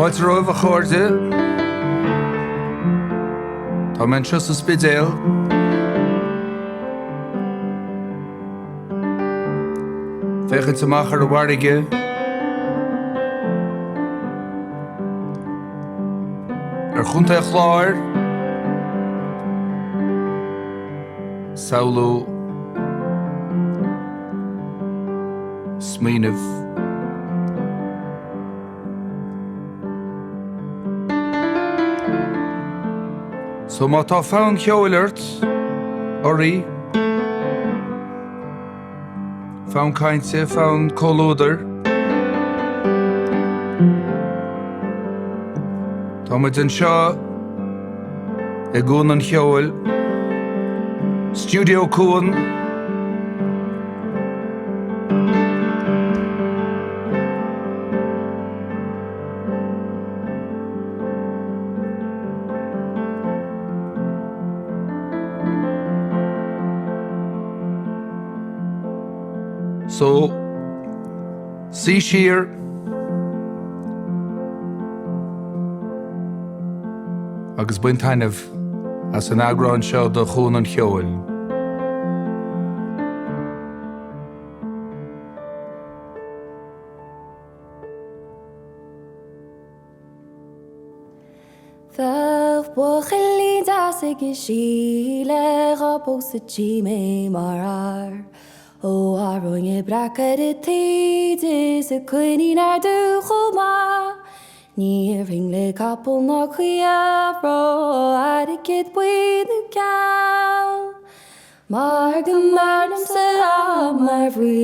Fáilte romhaibh, a chairde. Tá mé anseo sa Spidéal. Féachaint amach ar an bhfarraige. Ar Chontae an Chláir. Samhlú. Smaoineamh. So má tá fonn ceoil ort, oraibh, fonn cainte, fonn comhluadair, tá muid anseo i gCuan an Cheoil, Stiúideo Cuan. So, suigh siar agus bain taitneamh as an eagrán seo de Chuan an Cheoil. Bheadh buachaillín deas aige Síle dhá bpósfaidís mé mar fhear. Ó athróinn an breac ar an taoide is an coinín ar dubh chomh maith. Ní iarrfainn le capall ná caora airgead buí nó geal. Mar go mb'fhearr liomsa a mar rí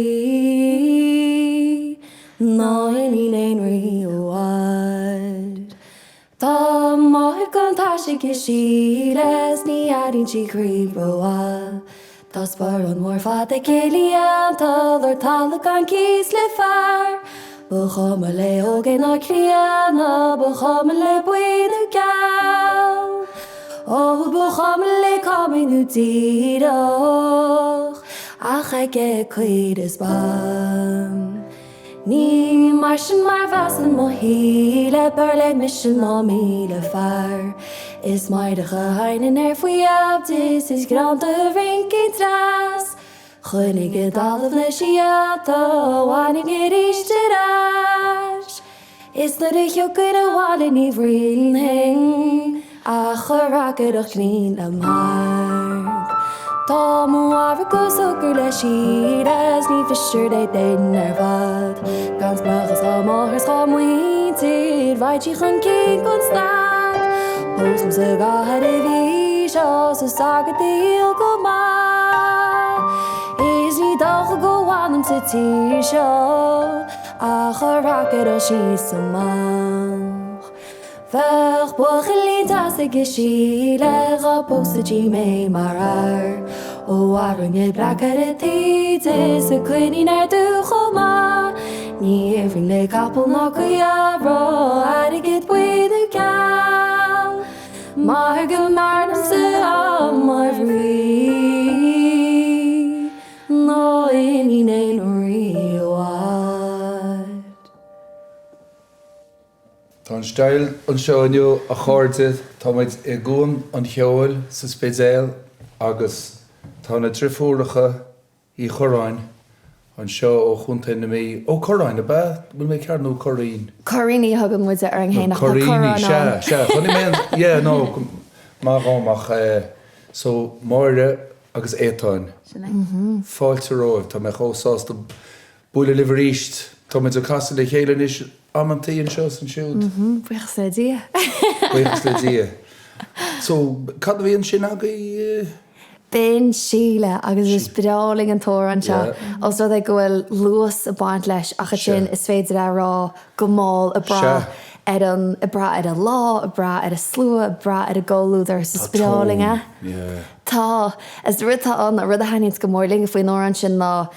ná iníon aon rí i bhfad. Tá máthair gan taise aici Síle 's ní airíonn sí croí rómhaith. Tá sparán mór fada aici líonta lár talamh gan cíos le fear. Ba chuma léi óg é ná críonna, ba chuma léi buí nó geal. Ó, ba chuma léi cámaí nó díreach, ach aige caor is ban. Ní mar sin mar mheasaim mo Shíle, b'fhearr léi mise ná 1000 fear. Is meidhreach a sheinneann ar faoi di 's is greanta a rince treas. Choinnigh i dtalamh na síolta a bhainfinn arís ar ais. Is nuair a thiocfainn abhaile ní bhroinnfinn ach a reacaireacht chlinn le marc. Tá mo mháthair go socair le Síle 's ní mhiste léi duine ar fad. Gan spleáchas dhá máthair 's dhá muintir raghaidh sí chun cinn gan stad. Pósam sa gcathair a bhí seo 's is sagart a dhíol go maith. Is ní dócha go bhfanaim sa tír seo ach a reacaireacht síos amach. Bheadh buachaillín deas aige Síle dhá bpósfaidís mé mar fhear. Ó athróinn an breac ar an taoide is an coinín ar dubh chomh maith. Ní iarrfainn le capall ná caora airgead buí nó geal. Mar go mb'fhearr liomsa a mar rí ná iníon aon rí i bhfad. Tá an steall anseo inniu, a chairde. Tá muid i gCuan an Cheoil sa Spidéal agus tá na driofúracha Uí Churráin anseo ó Chontae na Mí. Ó Curráin, ab ea? Bhfuil mé ceart nó Curraoin? Curraoiní a thugann muide orainn féin ach tá Curráin ann. Sea, sea. Chonaic mé an, yeah, no, maith dhom ach eh, so Máire agus Étáin. Sin é. Fáilte romhaibh. Tá mé chomh sásta Bualadh libh arís. Tá muid ag casadh le chéile anois amantaí anseo is ansiúd. Buíochas le Dia. Buíochas le Dia. So, cad a bhí ansin agaibh? B'in Síle agus is breá linn an t-amhrán seo os rud é go bhfuil luas ag baint leis ach ansin is féidir é a rá go mall ag brath ar an, ag brath ar an lá, ag brath ar an slua, ag brath ar an gcomhluadar so is breá linn é. Tá. Is rud atá ann, rud a thaitníonns go mór linn faoin amhrán sin ná.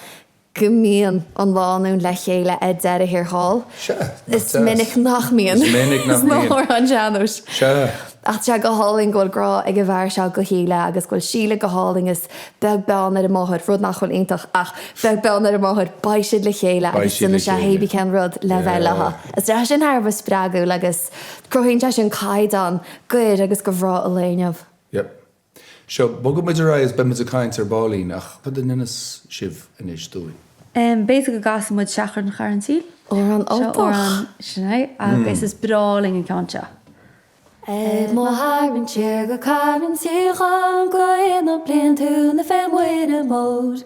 go mbíonn an lánúin le chéile ar deireadh thiar thall. Sea, nach Is minic nach mbíonn. Is minic nach sna mbíonn. hamhráin sean-nóis. Sea. Ach tá sé go hálainn go bhfuil grá ag an bhfear seo do Shíle agus go bhfuil Síle go hálainn is beag beann ar a máthair, rud nach bhfuil iontach ach beag beann ar a máthair, beidh siad le chéile Beidh agus siad le déanfaidh sé chéile. hébí cén rud le bheith Yeah. leo. Is tá sé sin thar a bheith spreagúil agus cruthaíonn sé sin caighdeán d'fhir agus do mhná an lae inniu. Yep. Seo, bogfaidh muid ar aghaidh is beidh muid ag caint ar baillín, ach cad a ndéanfas sibh anois dúinn? B'fhéidir go gcasfaidh muid Seachrán Charn tSíl. Amhrán Seo Ultach. amhrán, sin é, agus is breá linn an ceann seo. Ag mo tharraingt siar go Carn tSíl dhom go hAonach Bliantúil na Féile Muire Mór.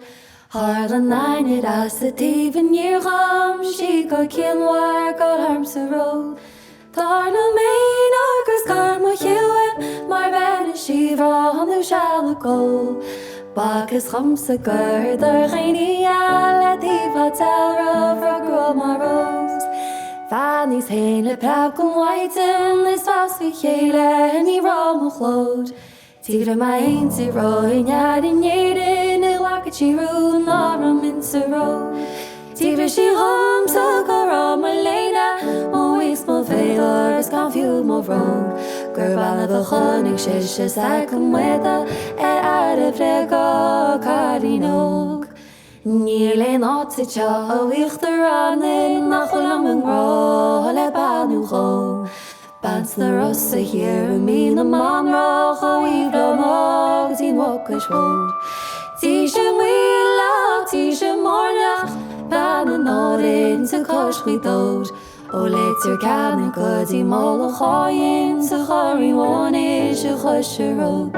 Tharla nainir as a taobh aniar dhom sí go cianmhar go tharm sa ród. Tharla mé agus scar mo chiúin mar bhean sí bhránú seal a gol. B'fhacthas dhomsa gur do dhaoine eile taobh a dealramh rug raibh mar rós. Bheannaíos féin le preab go maidin is as a chéile ní raibh mo ghlór. Tíre má aontaigh romhainn fhad in Éirinn a ghlacadh sí rún ná raibh insa ró. D'fhiafraigh sí dhomsa cá raibh mo léine, mo bhuíochas, mo bhéalóir is gan fiú mo bhróg, gurb annamh a chonaic sise Sacamhaoda ar fhear a bhréaga cailín óg. Níl aon áit sa teach a Uachtaráin nach bhfuil liom i ngrá le bean nó dhó. Bean sna Rosa thiar i Mín na Manrach ó Uíbh Ráthach go dtí an Mhucais Mhór. Déise Mhaoileach, Déise Móirneach, bean in Árainn sa Cois Ghaoth Dobhair. Ó Leitir Ceanainn go dtí Mullach Áidhinn sa Chorraí Bháin is i gCois Fharraige.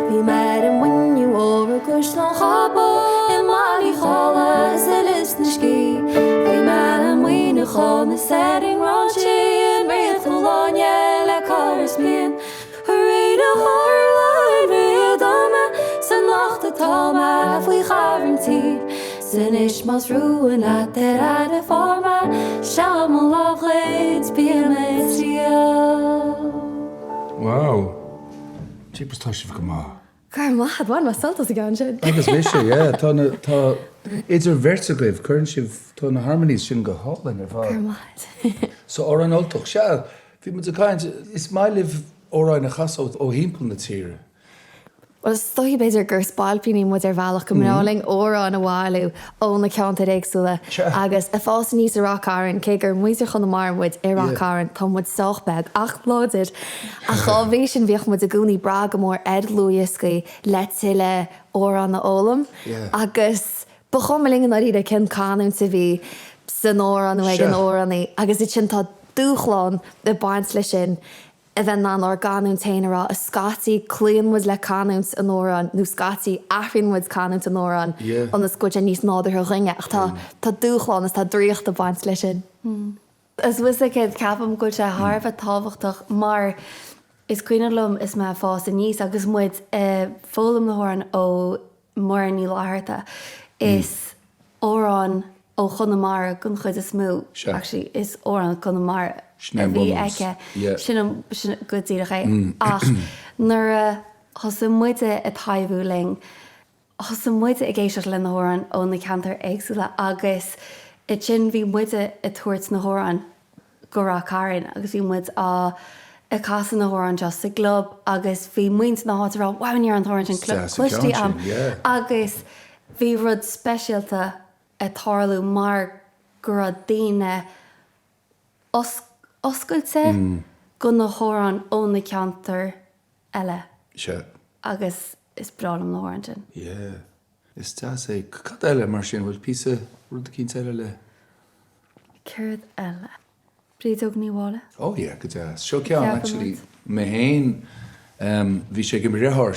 Bhí mé ar an Muine Mhór i gCaisleán Chabail i mBaile Uí Cháile is i Lios na Scíth. Bhí mé i Muineachán is ar an nGráinsigh i nDraíocht na Láine le corr is bliain. Aréir a tharla an rud dom 's anocht atá mé faoi choraintín 's anois más rún leat ar aire fáil mé seo mo lámh dhuit bím ag triall. Wow! Jeepers tá sibh go maith. Go raibh maith agat, bhain mé sult as an gceann sin. Agus mise, yeah. Tá na, tá, idir bheirt agaibh, cuireann sibh, tá na harmonies sin go hálainn ar fad. Go raibh maith agat. So amhrán Ultach, sea, Bhí muid ag caint, is maith libh amhráin a chasadh ó thimpeall na tíre. Bhuel, is dóichí b'fhéidir gur spailpíní muid ar bhealach, go mbreá linn amhráin a bhailiú ó na ceantair éagsúla agus ag fás aníos i Ráth Cairn, cé gur muintir Chonamara muid i Ráth Cairn, tá muid sách beag ach láidir. Ach dá bhrí sin bhíodh muid i gcónaí ag brath go mór ar dhlúthdhioscaí le tuilleadh amhrán a fhoghlaim agus Ba chuma linn i ndáiríre cén canúint a bhí san amhrán nó ag an amhránaí agus ansin tá dúshlán ag baint leis sin a bheith in ann ár gcanúint féin a rá. Scaití cloíonn muid le canúint an amhráin nó scaití athraíonn muid canúint an amhráin ionas go bhfuil sé níos nádúrtha dhúinne ach tá tá dúshlán is tá draíocht ag baint leis sin. Is bhfuil 's agat, ceapaim go bhfuil sé thar a bheith tábhachtach mar is cuimhin liom is mé ag fás aníos agus muid ag foghlaim na hamhráin ó Muireann Ní Fhlatharta. Is amhráin ó Chonamara den chuid is mó, actually is amhráin Conamara a bhí aici. Sin an, sin go díreach é. Ach nuair a thosaigh muide ag taibhiú linn, thosaigh muide ag éisteacht le na hamhráin ó na ceantair éagsúla agus ansin bhí muide ag tabhairt na hamhráin go Ráth Cairn agus bhí muid á ag casadh na hamhráin seo sa gclub agus bhí muintir na háite ag rá wow ní raibh an t-amhrán sin cloiste a'm agus bhí rud speisialta ag tarlú mar go raibh daoine oscailte go na hamhráin ó na ceantair eile agus is breá liom na hamhráin sin. Yeah. Is deas é. Cad eile mar sin? Bhfuil píosa, rud eicínt eile le. Céard eile? Brídóg Ní Mháille? Oh yeah, go deas. Seo ceann actually mé fhéin, bhí sé ag mo dheartháir,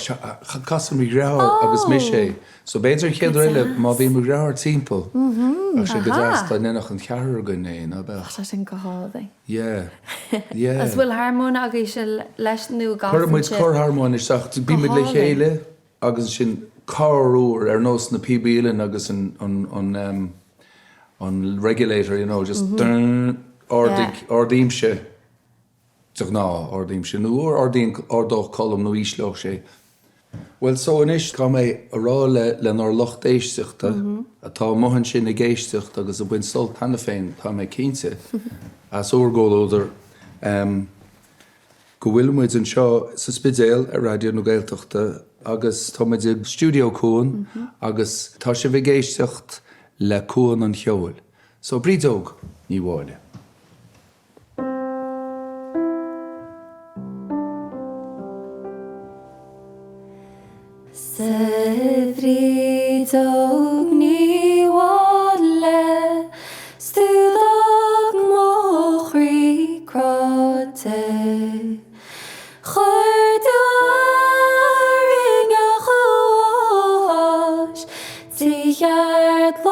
casadh mo dheartháir agus mise é. So b'fhéidir an chéad uair eile má bhíonn mo dheartháir timpeall, bheadh sé go deas dá ndéanfadh an ceathrar againn é, ná beadh? Tá sé sin go hálainn. Yeah, yeah. Is bhfuil harmóin agaibhse leis nó an gcasann sibh? Cuireann muid corrharmóin isteach, bímid le chéile agus ansin corruair ar nós na píobaí uilleann agus an, an, an, um, an regulator, you know, just ardaigh, Bhuel so anois caithfidh mé a rá le lenár lucht éisteachta atá amuigh ansin ag éisteacht agus ag baint sult cheana féin, tá mé cinnte, as bhur gcomhluadar, go bhfuil muid anseo sa Spidéal ar Raidió na Gaeltachta agus tá muid i Stiúideo Cuan agus tá sibh ag éisteacht le Cuan an Cheoil. So Brídeog Ní Mháille. 'S a Bhrídeog Ní Mháille 's tú d'fhág mo chroí cráite Chuir tú arraingeach uafáis trí cheartlár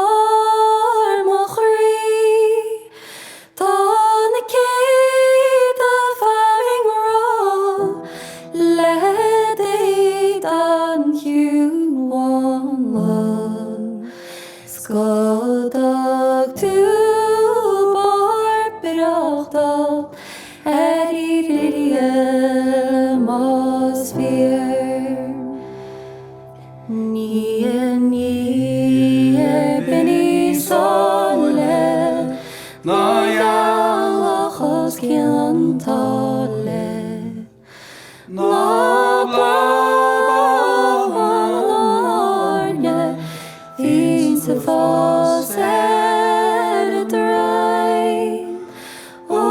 mo chroí. Tá na céadta fear i ngrá le d'éadan chiúin mhánla 's go dtug tú barr briochta ar iarraidh más fíor. Ní ní ar bith níos áille ná gealach os cionn an tsáile, ná bláth bán airne bhíonns ag fás ar a droim. Ó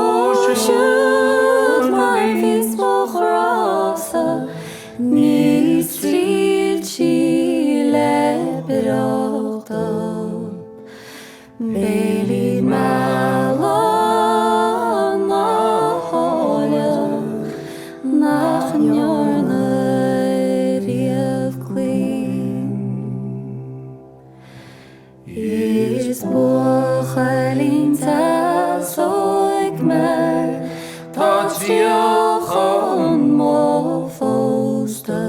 siúd mar bhíos mo ghrása ní trialltí le briochta. Béilín meala na háille nach ndearna riamh claí. Is buachaillín deas óg mé, tá triall chun mo phósta.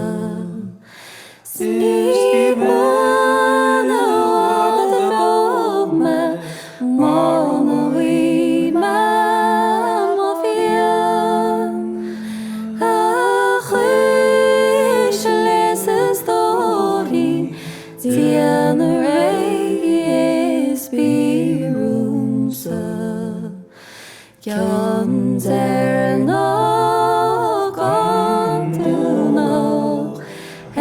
'S ní bean i bhfad a bheadh mé muna bhfaighidh mé mo mhian. A chuisle is a stóirín Déan réidh is bí romhamsa Ceann deireanach an dúnadh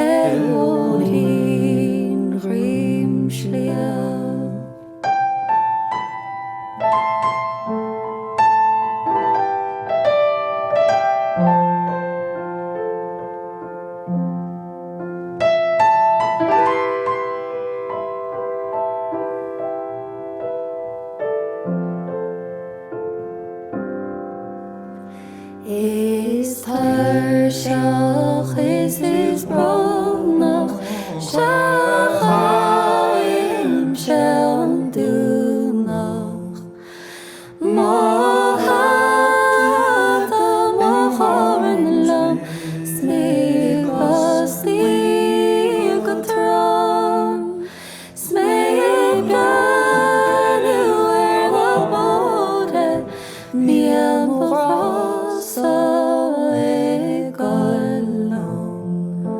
ar bhóithrín Dhroim Sliabh. Is tuirseach is is brónach 'sea chaithimse an dúnach. Mo hata, mo chorn liom 's mé ag osnaí go trom 's mé ag breathnú ar na bóithre bíonn mo ghrá-sa ag goil liom.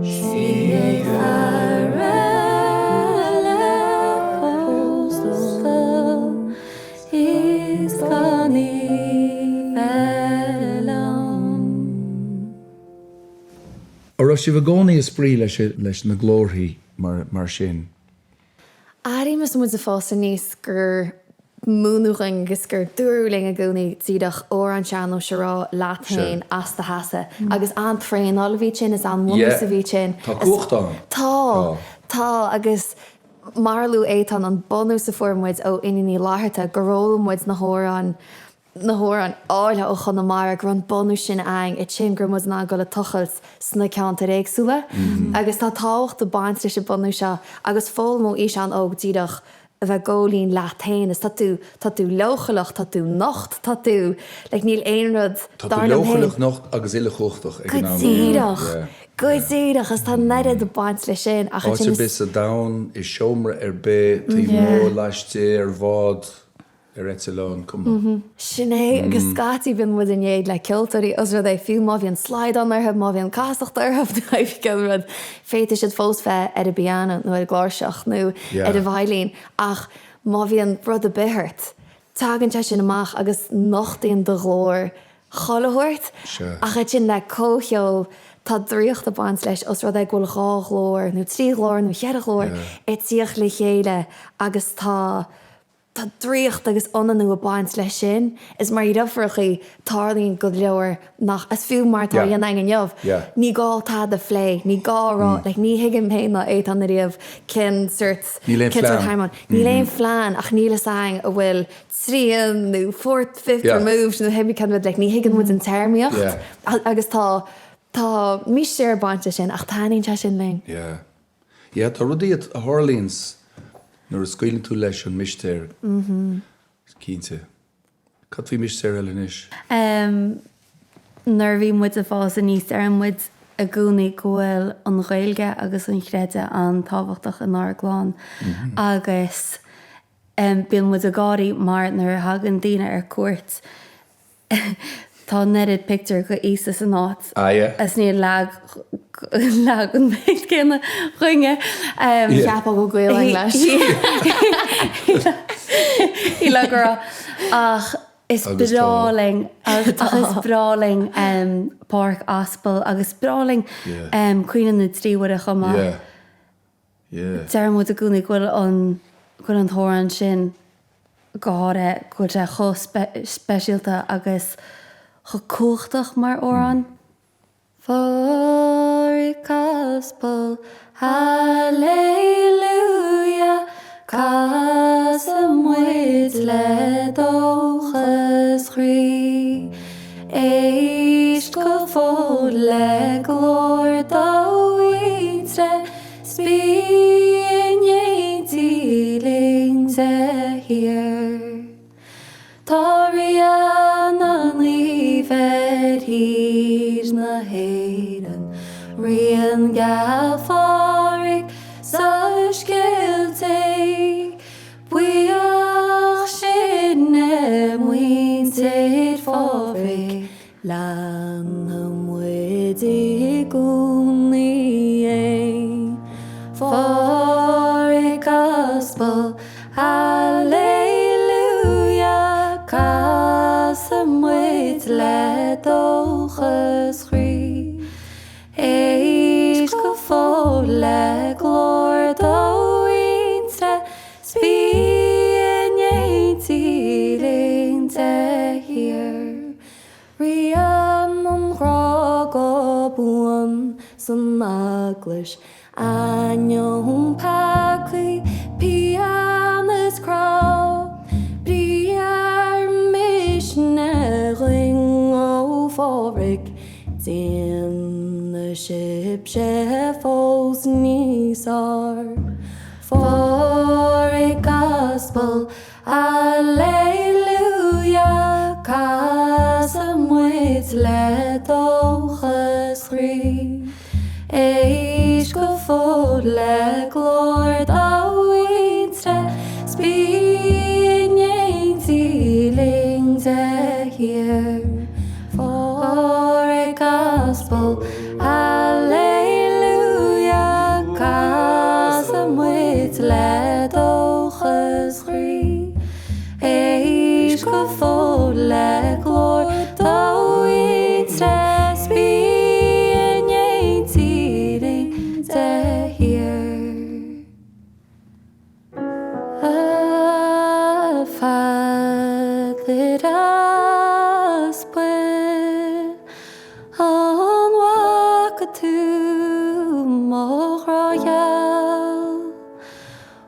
'S í ag fear eile pósta is gan í bheith liom. An raibh sibh i gcónaí ag spraoi leis na glórthaí mar sin? Airím is muid ag fás aníos gur múineadh dhúinn agus gur dúradh linn i gcónaí díreach amhrán sean-nóis a rá leat féin as do sheasamh agus an-traenáil a bhí ansin is an-bhunús a bhí ansin. Tá cumhacht ann. Tá, tá agus mar a luaigh Étáin an bunús a fuair muid ó Iníon Uí Fhlatharta gur fhoghlaim muid na hamhráin na hamhráin áille ó Chonamara, go raibh an bunús sin againn, ansin go raibh muid in ann dul ag tochailt sna ceantair éagsúla. Agus tá tábhacht ag baint leis an bunús seo agus foghlaim ó aois an-óg díreach a bheith ag góilín leat féin is tá tú, tá tú leochaileach, tá tú nocht, tá tú, like níl aon rud, Tá tú leochaileach, nocht agus uilechumhachtach ag an am céanna. Go díreach, go díreach agus tá an oiread ag baint leis sin ach Áit ar bith sa domhan, i seomra ar bith, taobh amuigh, laistigh, ar bhád. Ar eitleán cuma. Sin é, agus scaití bíonn muid in éad le ceoltóirí os rud é fiú má bhíonn slaghdán orthu, má bhíonn casacht orthu nó cibé rud, féadfaidh siad fós bheith ar an bpianó nó ar an gcláirseach nó ar an veidhlín ach má bhíonn rud ar bith ort, tagann sé sin amach agus nochtaíonn do ghlór chuile shórt. Ach ansin le comhcheol, tá draíocht ag baint leis os rud é go bhfuil dhá ghlór nó trí ghlór nó cheithre ghlór ag tíocht le chéile agus tá Tá draíocht agus ionannú ag baint leis sin. Is mar dhriofúrachaí, tarlaíonn go leor nach, is fiú mar atá á dhéanamh againn inniu, ní gá tada a phlé, ní gá a rá, like ní thuigim féin ná Étáin ariamh cén sort, Níl aon cén sort phlean. harmóin. Níl aon phlean ach níl fhios againn an bhfuil trian nó fourth, fifth removed nó hébí cén rud, like ní thuigeann muid an téarmaíocht agus tá, tá mistéir ag baint leis sin ach taitníonn sé sin linn. Yeah. Yeah, tá rudaí a tharlaíonns nuair a scaoileann tú leis an mistéir, cinnte. Cad faoi mistéir eile anois? Em, nuair a bhí muid ag fás aníos, deireann muid i gcónaí go bhfuil an Ghaeilge agus an chreideamh an-tábhachtach inár gclann agus em, bíonn muid ag gáirí mar nuair a thagann daoine ar cuairt, Tá an oiread pictiúr de Íosa san áit is níl leag leag an méid céanna dhúinne. Cheapfá go bhfuil gaol againn leis. Shílfeá go raibh. Ach is breá linn ach is breá linn Páirc Aspal agus is breá linn Caoineadh na dTrí Mhuire chomh maith. Deireann muid i gcónaí go bhfuil an go bhfuil an t-amhrán sin go háirithe, go bhfuil sé chomh speisialta agus chomh cumhachtach mar amhrán. Phádraic Aspal, Hallelujah, Casadh muid le dóchas chroí. Éist go fóill le glór do mhuintire 's bí in éindí linn de shíor. Tá rian na naomh ar thír na hÉireann, rian geal Phádraig Soiscéal Dé. Buíoch sinne muintir Phádraig, leanfaidh muid i gcónaí é. Phádraic Aspal, Hallelujah, casadh muid le dóchas chroí. Éist go fóill le glór do mhuintire 's bí in éindí linn de shíor. Rian an ghrá go buan san eaglais, ainneoin peacaí, pian is crá, brí ár misnigh dhuinn ó Phádraig. Déanfaidh sibhse fós níos fearr. Phádraic Aspal, Alleluia, Casadh muid le dóchas chroí. Éist go fóill le glór do mhuintire 's bí in éindí linn de shíor. Phádraic Aspal, Alleluia, Casadh muid le dóchas chroí. Éist go fóill le glór do mhuintire 's bí in éindí linn de shíor. A Pheadair Aspail, an bhfaca tú mo ghrá gheal?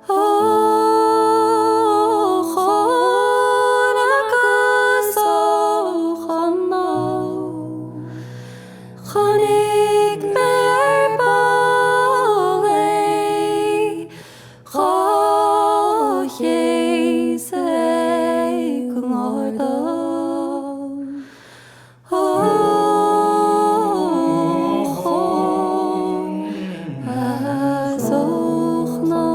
Ó Chon agus ó Chonó, Chonaic mé ar ball é. Dhá chéasadh é go ngar dom. Ó Chon agus ó Chnó.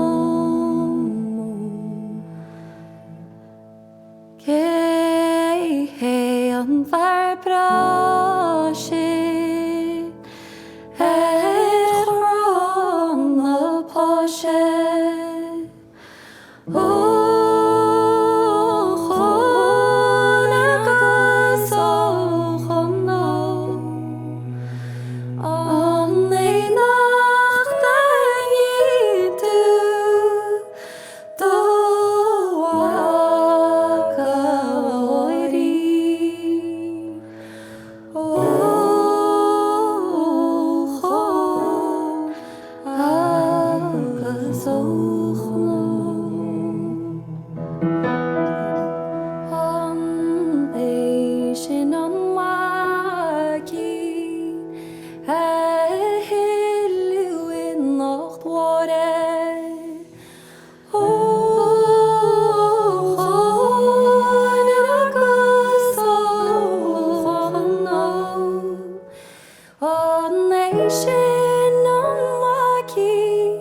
Sin an maicín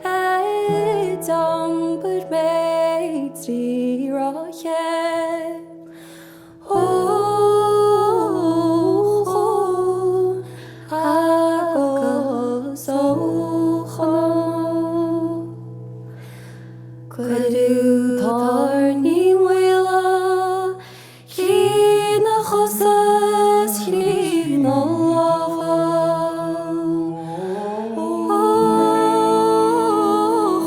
a d'iompair mé trí ráithe. Ó Chonn agus ó Chonall. Cuireadh tairní maola thrí na cosa 's thrí na lámha. Ó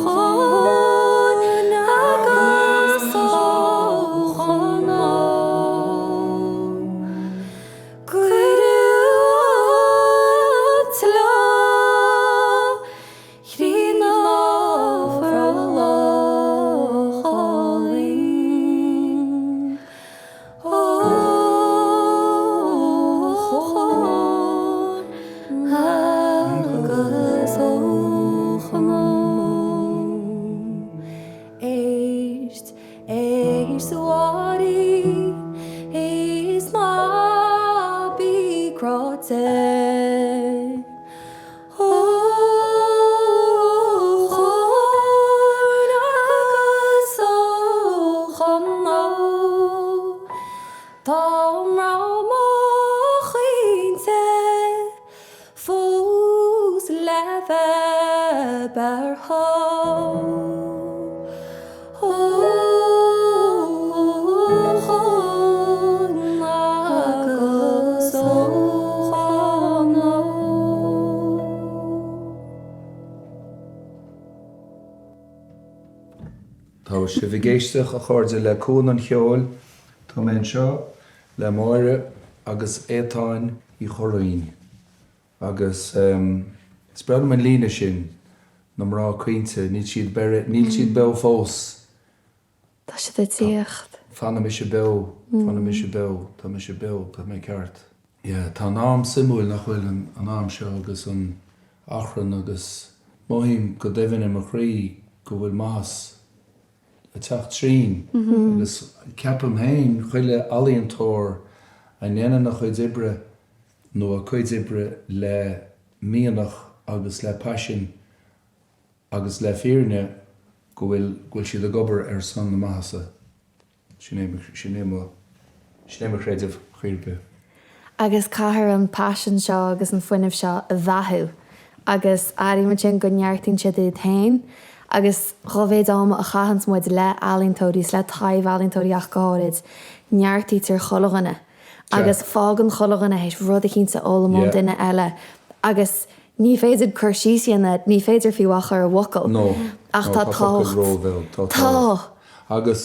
Chonn agus ó Chonall. Cuireadh an tsleá thrí na brollach álainn. Ó Chonn agus ó Chonall. Éist, éist a Mháirín, is ná bí cráite. Ó Chonn agus ó Chonall, Tá mná mo chaointe fós le bheith bearrtha. Ó Chonn agus ó Chonall. Tá sibh ag éisteacht, a chairde, le Cuan an Cheoil. Tá mé anseo le Máire agus Étáin Uí Churraoin. Agus is breá liom an líne sin, na mná caointe, níl siad beir, níl siad beo fós. Tá siad ag tíocht. Fanfaidh mise beo, fanfaidh mise beo, tá mise beo, tá mé ceart. Yeah, tá an am suimiúil, nach bhfuil, an am seo agus an achrann agus mothaím go doimhin i mo chroí go bhfuil maitheas ag teacht trín agus ceapaim féin chuile ealaíontóir a ndéanann a chuid oibre nó a cuid oibre le mianach agus le paisean agus le fírinne go bhfuil, go bhfuil siad ag obair ar son na maitheasa. Sin é, sin é mo, sin é mo chreideamh, chaoi ar bith. Agus caithfear an paisean seo agus an fuinneamh seo a bheathú agus airím ansin go neartaíonn siad iad féin agus dá mhéid ama a chaitheanns muid le ealaíontóirí is le taibh-ealaíontóirí ach go háirid, neartaítear chuile dhuine. agus fágann chuile dhuine théis rud eicínt a fhoghlaim ón duine eile agus ní féidir cur síos a dhéanamh, ní féidir fiú a chur i bhfocail No, ach tá tábhacht, róbheag, tá tábhacht. Agus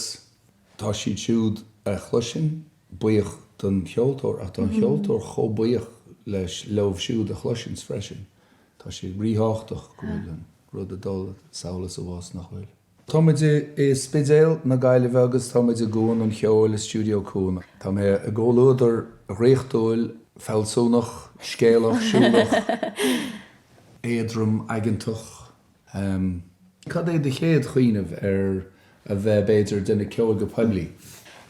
tá siad siúd a chloiseann buíoch don cheoltóir ach tá an cheoltóir chomh buíoch leis, leo siúd a chloiseanns freisin. Tá sé ríthábhachtach go bhfuil an rud ag dul sall is abhus, nach bhfuil? Tá muid i Spidéal na Gaillimhe agus tá muid i gCuan an Cheoil, i Stiúideo Cuan. Tá mé i gcomhluadar dhraíochtúil, fealsúnach, scéalach, siúlach, éadrom, aigeantach. Cad é do chéad chuimhneamh ar a bheith, b'fhéidir, ag déanamh ceoil go poiblí?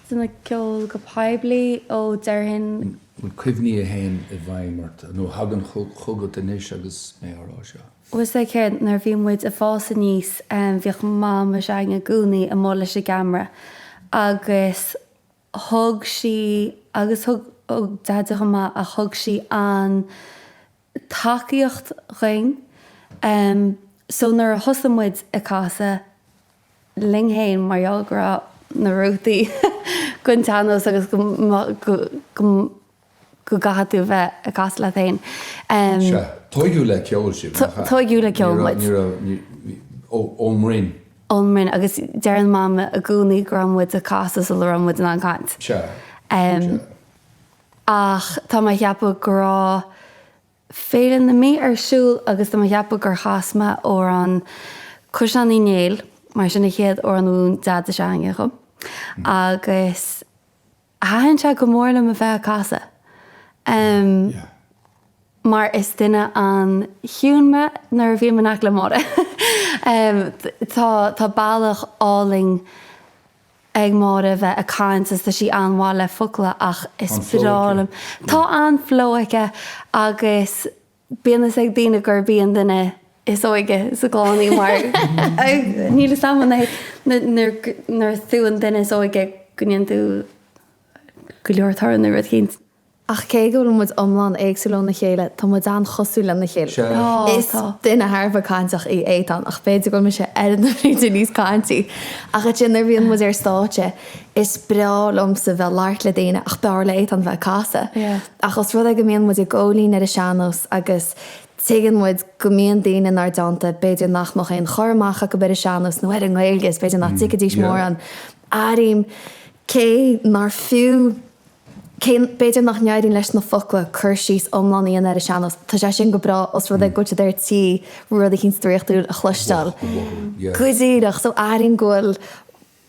Déanamh ceoil go poiblí, ó, déarfainn. Bhfuil cuimhní a théann i bhfeidhm ort nó a thagann chugat anois agus mé á rá seo? Bhfuil a fhios agat, nuair a bhí muid ag fás aníos, bhíodh Mam s'againne i gcónaí amuigh leis an gceamara agus thug sí, agus thug Deaide chomh maith, ach thug sí an tacaíocht dhuinn. So nuair a thosaigh muid ag casadh linn fhéin mar gheall go raibh na rútaí den tsean-nós agus go go go gcaithfidh tú bheith ag casadh leat féin. Sea. Tóigeadh le ceol sibh, nach ea? Tóigeadh le ceol muid. Ní raibh, ní raibh, ón mbroinn. Ón mbroinn agus deireann Mam i gcónaí go raibh muid ag casadh sula raibh muid in ann caint. Sea. Sea. Ach tá mé a cheapadh go raibh Féile na Mí ar siúl agus tá mé a cheapadh gur chas mé amhrán Caisleán Uí Néill mar sin an chéad amhrán a mhúin Deaide s'againne dhom agus Thaitin sé go mór liom a bheith ag casadh. Mar is duine an-chiúin mé nuair a bhím in aice le Máire. Tá tá bealach álainn ag Máire a bheith ag caint is tá sí an-mhaith le focla ach is breá liom. Tá an-flow aici agus. Bíonn fhios ag daoine gurb í an duine is óige sa gclann í mar níl fhios a'm an é nuair tú an duine is óige go ndéanann tú go leor torann nó rud éicint. Ach cé go bhfuil muid iomlán éagsúil óna chéile, tá muid an-chosúil lena chéile. Is duine thar a bheith cainteach í Étáin, ach b'fhéidir go bhfuil mise oiread nó b'fhéidir níos caintí. Ach ansin nuair a bhíonn muid ar stáitse, is breá liomsa bheith ag labhairt le daoine ach b'fhearr le Étáin bheith ag casadh. Ach os rud é go mbíonn muid i gcomhlíne ar an sean-nós agus tuigeann muid go mbíonn daoine inár dteannta b'fhéidir nach mbeadh aon chur amach acu ar an sean-nós nó ar an nGaeilge is b'fhéidir nach dtuigfidís mórán, airím cé nár fiú Cé, b'fhéidir, nach n-éiríonn leis na focla cur síos iomlán a dhéanamh ar an sean-nós, tá sé sin go breá os rud é go bhfuil siad ar tí rud eicínt draíochtúil a chloisteáil. Go díreach. So airím go bhfuil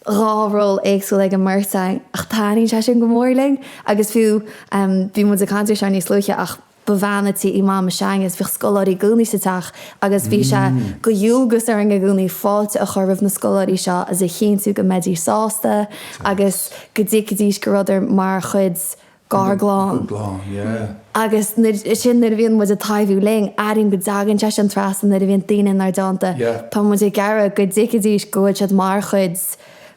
dhá ról éagsúil ag an mbeirt againn ach taitníonn sé sin go mór linn agus fiú, bhí muid ag caint air seo níos luaithe ach, Ba bhean a' tí í Mam s'againne is bhíodh scoláirí i gcónaí sa teach agus bhí sé de dhualgas orainn i gcónaí fáilte a chur roimh na scoláirí seo agus a chinntiú go mbeidís sásta agus go dtuigfidís go rabhadar mar chuid dár gclann. Agus sin nuair a bhíonn muid ag taibhiú linn, airím go dtagann sé sin trasna nuair a bhíonn daoine inár dteannta. Tá muid ag iarraidh go dtuigfidís go bhfuil siad mar chuid,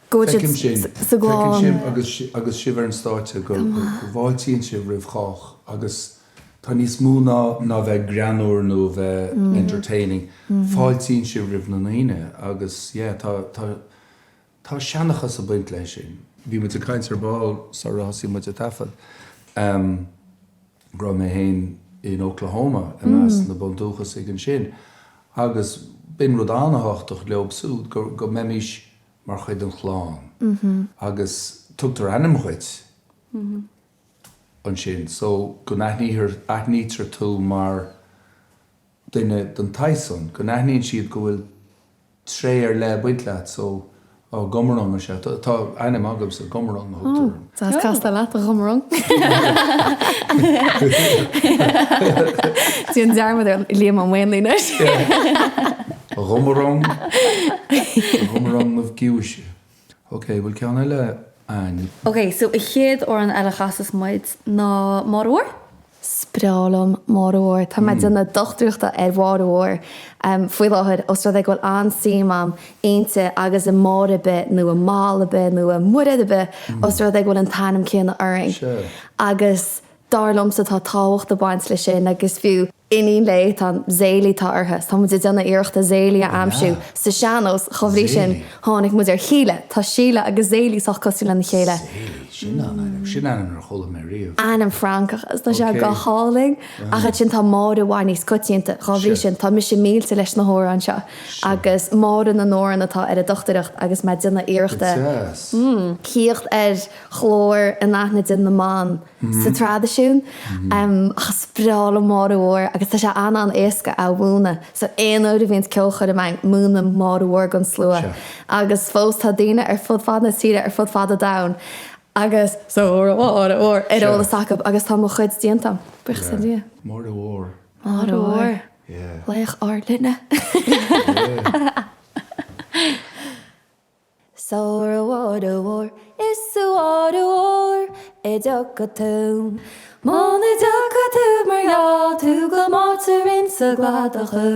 go bhfuil siad sa gclann. Feicim sin agus sibh ar an stáitse go bhfáiltíonn sibh roimh chách. Agus tá níos mó ná ná bheith greannmhar nó bheith entertaining, fáiltíonn sibh roimh na ndaoine agus yeah tá tá tá seanchas ag baint leis sin. Bhí muid ag caint ar ball sara thosaigh muid ag taifead go raibh mé féin in Oklahoma i measc na bundúchasaigh ansin agus b'in rud an-thábhachtach leob siúd go go mbeimis mar chuid den chlann agus tugtar ainm dhuit. ansin so go n-aithníthear, aithnítear tú mar duine den tsaghas san, go n-aithníonn siad go bhfuil tréith ar leith ag baint leat so, oh Gumurung is ea, tá ainm agamsa, Gumurung a thugtar orm. Deas castáil leat, a Ghumurung. Déan dearmad ar Liam Ó Maonlaí anois. A Ghumurung, a Ghumurung of Giúise. Ok, bhfuil ceann eile a'ainn? Ok, so an chéad amhrán eile a chasas muid ná Máire Mhór? Is breá liom Máire Mhór. Tá mé ag déanamh dochtúireachta ar Mháire Mhór faoi láthair os rud é go bhfuil an-suim a'm inti agus i Máire ar bith nó i Moll ar bith nó i Muiread ar bith os rud é go bhfuil an t-ainm céanna orainn. Agus dar liomsa tá tábhacht ag baint leis sin agus fiú iníon le Étáin, Zélie atá uirthi. Tá muid ag déanamh iarrachta Zélie a aimsiú sa sean-nós, dá bhrí sin tháinig muid ar Shíle. Tá Síle agus Zélie sách cosúil lena chéile. Zélie, sin an-ainm, sin ainm nár chuala mé riamh. Ainm Francach agus tá sé go hálainn. Ach ansin tá Máire i bhfad níos coitianta, dá bhrí sin tá mise millte leis na hamhráin seo. Agus Máire na nAmhrán atá ar an dochtúireacht agus mé ag déanamh iarrachta tíocht ar ghlór anaithnide na mban. sa traidisiún. Ach is breá liom Máire Mhór agus tá sé an-an-éasca a mhúineadh. So aon uair a bhíonns ceolchoirm againn, múinim Máire Mhór don slua. Agus fós tá daoine ar fud fad na tíre, ar fud fad an domhain agus 's óra Mháire Mhór ar eolas acu agus tá mo chuid déanta agam, buíochas le Dia. Máire Mhór. Máire Mhór. Laoch ár linne. 'S óra Mháire Mhór is a Mháire Mhór a dtiocfaidh tú. Muna dtiocfaidh tú mar gheall tú go mbáitear insa gcladach thú.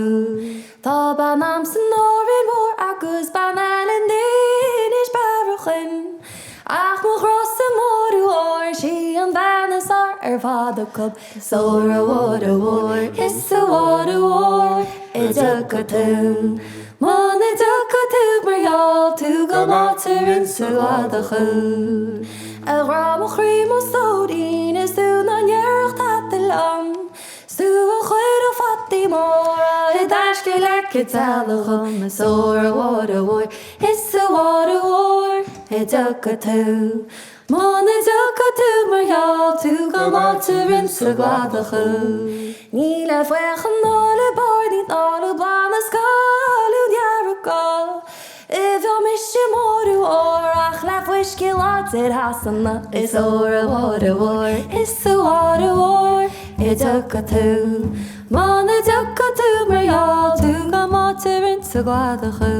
Tá bean a'm san Árainn Mhór agus bean eile in Inis Bearachain. Ach mo ghrása Máire Mhór sí an bhean is fhearr ar fad acu. 'S óra a Mháire Mhór is a Mháire Mhór a dtiocfaidh tú. Muna dtiocfaidh tú mar gheall tú go mbáitear insa gcladach thú. A ghrá mo chroí mo stóirín is tú ná ndéarfadh tada liom. 'S tú a chuirfeadh fataí móra i dtaisce le citeal dhom. 'S óra a Mháire Mhór is a Mháire Mhór a dtiocfaidh tú. Muna dtiocfaidh tú mar gheall tú go mbáitear insa gcladach thú. Ní le faochain ná le bairnigh ná le bláth na scailliún dhearga a bheadh mise Máire Mhór ach le fuisce láidir Shasana is óra Mháire Mhór is a Mháire Mhór a dtiocfaidh tú. Muna dtiocfaidh tú mar gheall tú go mbáitear insa gcladach thú.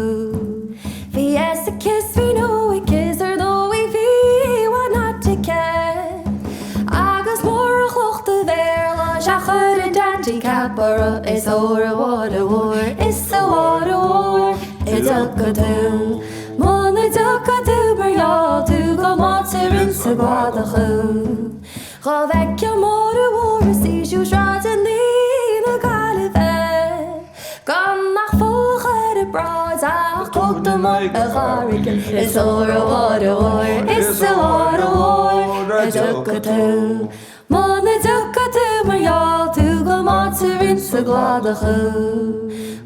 Bhí fhios aici 's bhí nó aici 's ar ndóigh bhí why not aici. Agus murach lucht an Bhéarla. Sea chuir an Dandy cap orthu is óra a Mháire Mhóir is a Mháire Mhór a dtiocfaidh tú. Muna dtiocfaidh tú mar gheall tú go mbáitear insa gcladach thú. Dhá bhfeicfeá Máire Mhór is í siúl sráideanna na Gaillimhe gan ach folach ar a bráid ach cóta maith a ghairge is óra a Mháire Mhóir is a Mháire Mhór a dtiocfaidh tú. Muna dtiocfaidh tú mar gheall tú go mbáitear insa gcladach thú.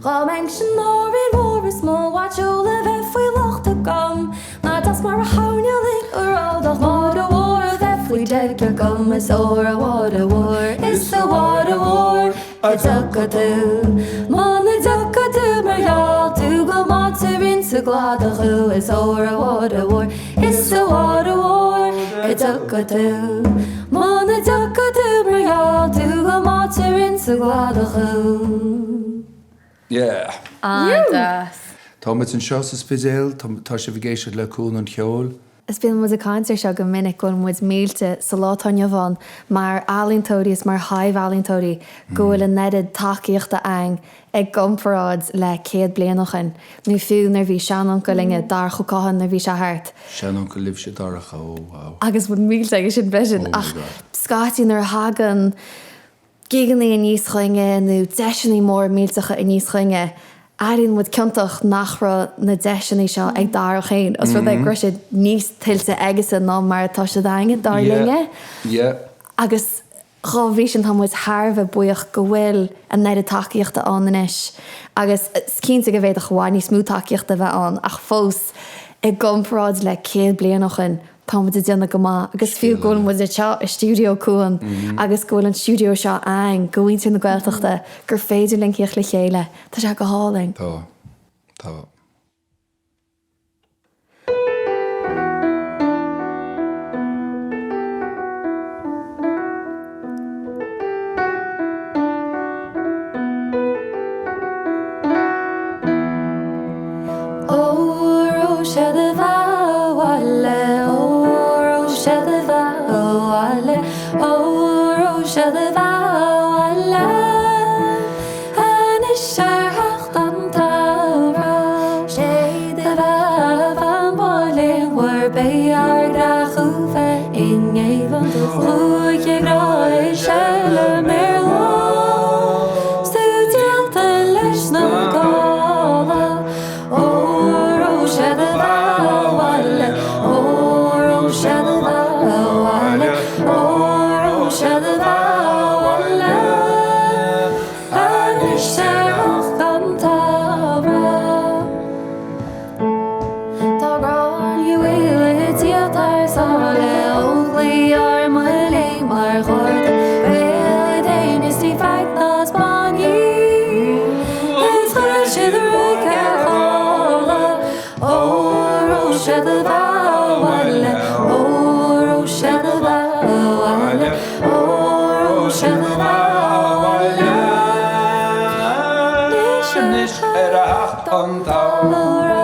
Dhá mbeinnse in Árainn Mhór is mo mhairteoil a bheith faoi locht agam Nár deas mar a thaitneodh linn a rud ach Máire Mhór a bheith faoi dheilg agam Is óra a Mháire Mhór is a Mháire Mhór a dtiocfaidh tú Muna dtiocfaidh tú mar gheall tú go mbáitear insa gcladach thú Is óra a Mháire Mhór is a Mháire Mhór a dtiocfaidh tú Muna dtiocfaidh tú mar gheall tú go mbáitear insa gcladach thú. Yeah! An-deas. Tá muid anseo sa Spidéal, tá sibh ag éisteacht le Cuan an Cheoil. Is bíonn muid ag caint ar seo go minic go bhfuil muid millte sa lá atá inniu ann mar ealaíontóirí is mar thaibh-ealaíontóirí go bhfuil an oiread tacaíochta againn i gcomparáid le 100 bliain ó shin nó fiú nuair bhí seanuncail againne, Darach Ó Catháin nuair bhí sé thart. Seanuncail libhse Darach, oh wow. Agus muid millte aige sin freisin oh ach scaití nuair a thagann gigeanna aníos chugainne nó deiseanna móra millteacha aníos chugainne, airíonn muid ciontach nach raibh na deiseanna seo ag Darach féin, os rud é go raibh siad níos tuillte aigesan ná mar atá siad againne, dar linne. Agus dhá bhrí sin tá muid thar a bheith buíoch go bhfuil an oiread tacaíochta ann anois agus is cinnte go bhféadfadh i bhfad níos mó tacaíochta a bheith ann ach fós i gcomparáid le 100 bliain ó shin, Tá muid ag déanamh go maith agus fiú go bhfuil muid anseo i stiúideo Cuan agus go bhfuil an stiúideo seo againn do mhuintir na Gaeltachta gur féidir linn theacht le chéile, tá sé go hálainn. Tá. Tá. Óró sé do bheatha abhaile, óró sé do bheatha abhaile, óró sé do bheatha abhaile. Anois ar theacht an tsamhraidh, sé do bheatha fan bhaile mhóir beidh ár gcreachadh bheith i ngéibheann do dhúiche ghrá is eile ar lá 's tú déanta leis na gála Óró sé do bheatha abhaile Óró sé do bheatha abhaile Óró sé do bheatha abhaile Anois ar theacht an tsamhraidh. Tá Gráinne Mhaol ag tíocht thar sáile Óglaigh ár mbuillí mar gharda Gael iad fhéin is ní faic ná Spáinnigh Is chuir siad ruaig ar Sháile Óró sé do bheatha abhaile Óró sé do bheatha abhaile Óró sé do bheatha abhaile Anois ar a theacht an tsamhraidh.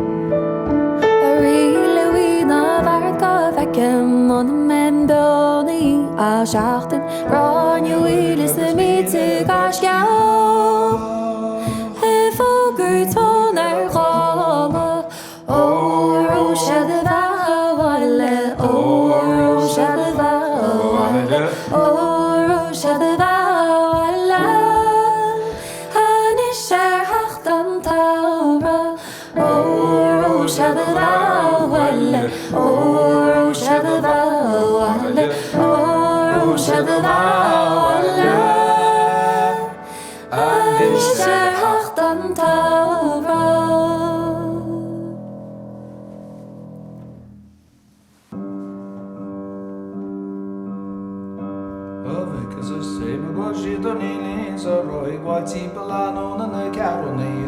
A Rí Louis na bhfear go bhfeicim muna mbeinn beo ní a seachtain Gráinne Mhaol is na mílte gaisceach ag fógairt fonn ar ghála Óró sé do bheatha abhaile Óró sé do bheatha abhaile Óró sé do bheatha abhaile Anois ar theacht an tsamhraidh Óró sé do bheatha abhaile Óró sé do bheatha abhaile Óró sé do bheatha abhaile Anois ar theacht an tsamhraidh.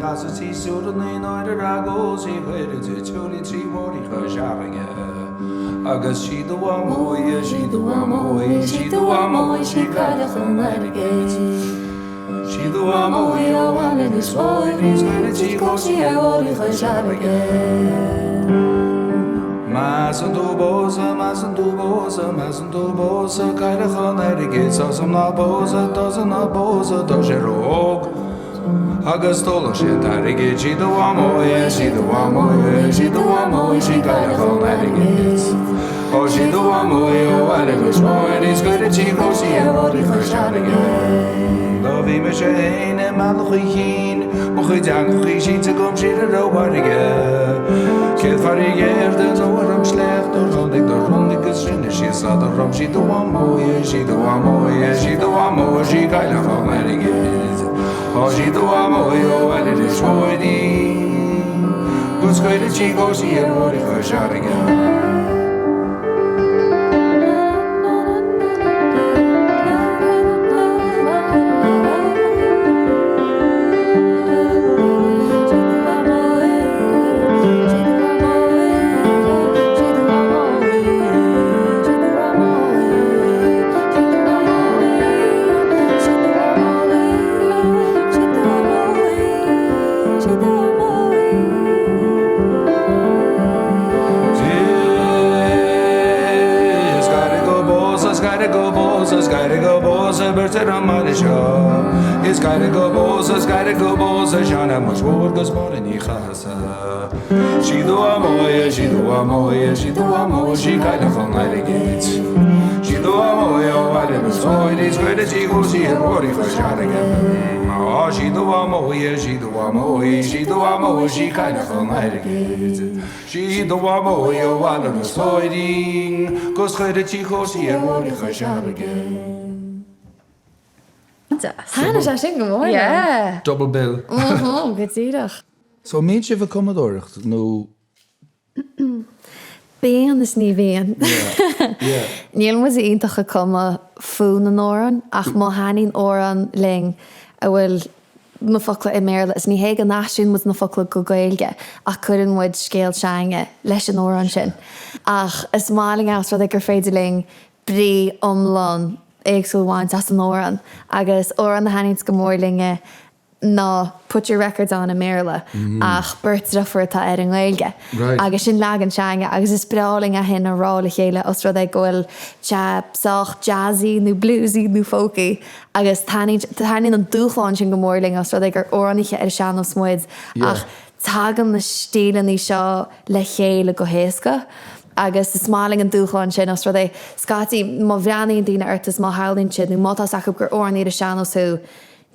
chasadh sí stiúradh na náire agus í chuireadh di tiúilí trí Mháirín Chois Fharraige agus sí do mhamó í, sí do mhamó í, sí do mhamó í, sí cailleach an airgid. Sí do mhamó í ó bhaile Inis Móir is cuireadh tí cóistí ar Mháirín Chois Fharraige. Measann tú pósadh, measann tú pósadh, measann tú pósadh cailleach an airgid, tusa ná pósadh, tusa ná pósadh, tá sé ró-óg. Agus d'ólfadh sé an t-airgead, sí do mhamó í, sí do mhamó í, sí do mhamó í, sí cailleach an airgid. Ó sí do mhamó í ó bhaile Inis Móir is cuireadh tí cóistí ar Mháirín Chois Fharraige. Do bhí mise fhéin i mBealach Uí Chinn, mo chuid eangachaí sínte agam siar ar an bhfarraige. Céad fear ghéar den uair an sléacht do ráinig do ráinig agus rinne sí slad orm, sí do mhamó í, sí do mhamó í, sí do mhamó í, sí cailleach an airgid. Tá sí do mhamó í ó bhaile Inis Móir 'gus cuireadh tí cóistí ar Mháirín Chois Fharraige. Is gairid go bpósadh, is gairid go bpósadh, is gairid go bpósadh beirt ar an mbaile seo. Is gairid go bpósadh, is gairid go bpósadh Seán Shéamuis Mhóir 'gus Máire Ní Chathasaigh. Sí do mhamó í, sí do mhamó í, sí do mhamó í, sí cailleach an airgid. Sí do mhamó í ó bhaile Inis Móir is cuireadh tí cóistí ar Mháirín Chois Fharraige. Á sí do mhamó í, sí do mhamó í, sí do mhamó í, sí cailleach an airgid. Sí do mhamó í ó bhaile Inis Móir 'gus cuireadh tí cóistí ar Mháirín Chois Fharraige. Thaitnigh sé sin go mór liom. Yeah. Double bill. Go díreach. So an mbíonn sibh ag cumadóireacht nó? Bíonn is ní bhíonn. Níl muid iontach ag cumadh fonn na n-amhrán ach má thaitníonn amhrán linn a bhfuil na focla i mBéarla is ní hé go n-aistríonn muid na focla go Gaeilge ach cuireann muid scéal s'againne leis an amhrán sin. Ach is maith linn ós rud é gur féidir linn brí iomlán éagsúil a bhaint as an amhrán agus amhrán a thaitníonns go mór linne ná Put Your Records On i mBéarla ach Beirt Deirfiúr atá air i nGaeilge. Agus sin leagan s'againne agus is breá linn é sin a rá le chéile os rud é go bhfuil sé sách jazzy nó bluesy nó folky agus taitníonn an dúshlán sin go mór linn os rud é gur amhránaithe ar an sean-nós muid ach tagann na stíleanna seo le chéile go héasca agus is maith linn an dúshlán sin os rud é scaití má bhreathnaíonn daoine ort is má shamhlaíonn siad nó má tá 's acu gur amhránaí ar an sean-nós thú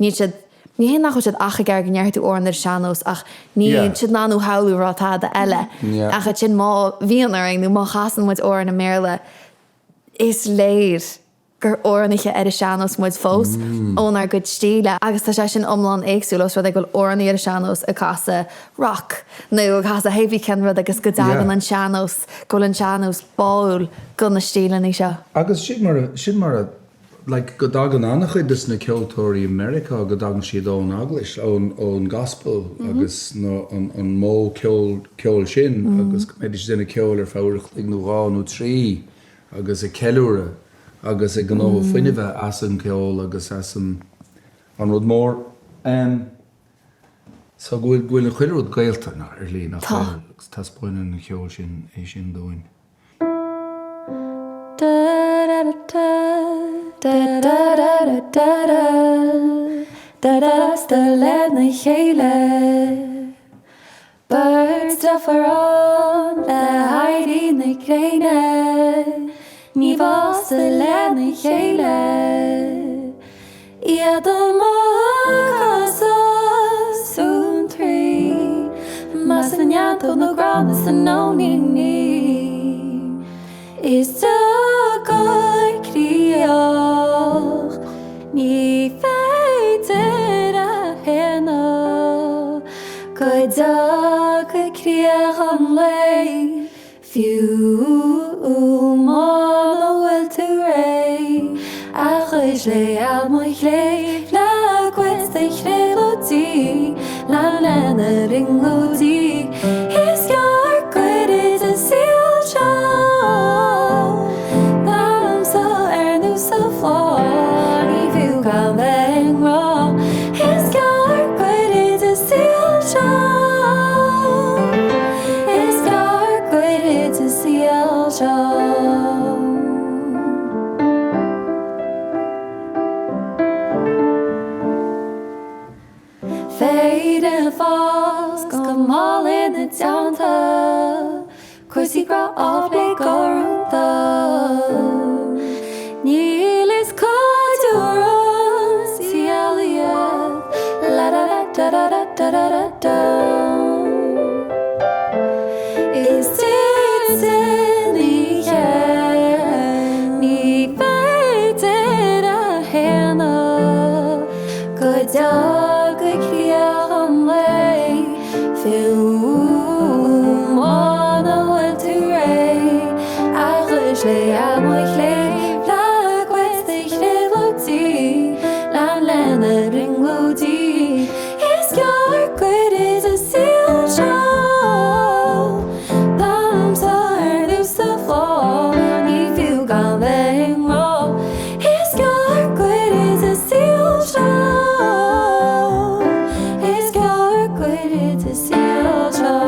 Níl siad, ní hé nach bhfuil siad ach ag iarraidh go ndéarfaidh tú amhrán ar an sean-nós ach níl siad in ann thú a shamhlú ag rá tada eile. Ach ansin má bhíonn orainn nó má chasann muid amhrán i mBéarla is léir gur amhránaithe ar an sean-nós muid fós ónár gcuid stíle agus tá sé sin iomlán éagsúil os rud é go bhfuil amhránaí ar an sean-nós ag casadh rock nó ag casadh hé brí cén rud agus go dtagann an sean-nós, go bhfuil an sean-nós báúil do na stíleanna seo. Agus sin mar a, sin mar a Like, go dtagann an-chuid des na ceoltóirí i Meiriceá, go dtagann siad ón eaglais, ón, ón gospel agus na, an, an modh ceoil, ceoil sin agus go mbeidís ag déanamh ceoil ar feadh uair a chloig nó dhá nó trí agus ag ceiliúradh agus ag gnóthú fuinnimhe as an gceol agus as an, an rud mór. Em, so go bhfuil, go bhfuil an chuile rud gaolta, nach, ar shlí, nach Tá. bhfuil? Agus taispeáineann an ceol sin é sin dúinn. Lena chéile Beirt deirfiúr ann le héirí na gréine Ní bhásta lena chéile Iad amach as a suantraí Más sa neantóg nó gránna san nóiníní Is deacair críoch Ní féidir a shéanadh Go dtiocfaidh críoch an lae Fiú muna bhfuil tú réidh, a chuisle, mo chléibh, le cuid de thrioblóidí, la la. lena bhrionglóidí. Is gearr goirid an saol seo, Damhsa ar nós an phlá, ní fiú gan bheith i ngrá. Is gearr goirid an saol seo, Is gearr goirid an saol seo. Féar ag fás go mall ina dteannta, cúrsaí grá á bplé go rúnda. Níl is cuid an tsaoil iad, la da da da da da da da da. Is duitse ní ní féidir a shéanadh go dtiocfaidh críoch an lae, fiú muna bhfuil tú réidh, a chuisle a mo chléibh, leag cuid de thrioblóidí, lean lena brionglóidí. Is gearr goirid an saol seo, Damhsa ar nós an phlá, ní fiú gan bheith i ngrá. Is gearr goirid an saol seo, Is gearr goirid an saol seo.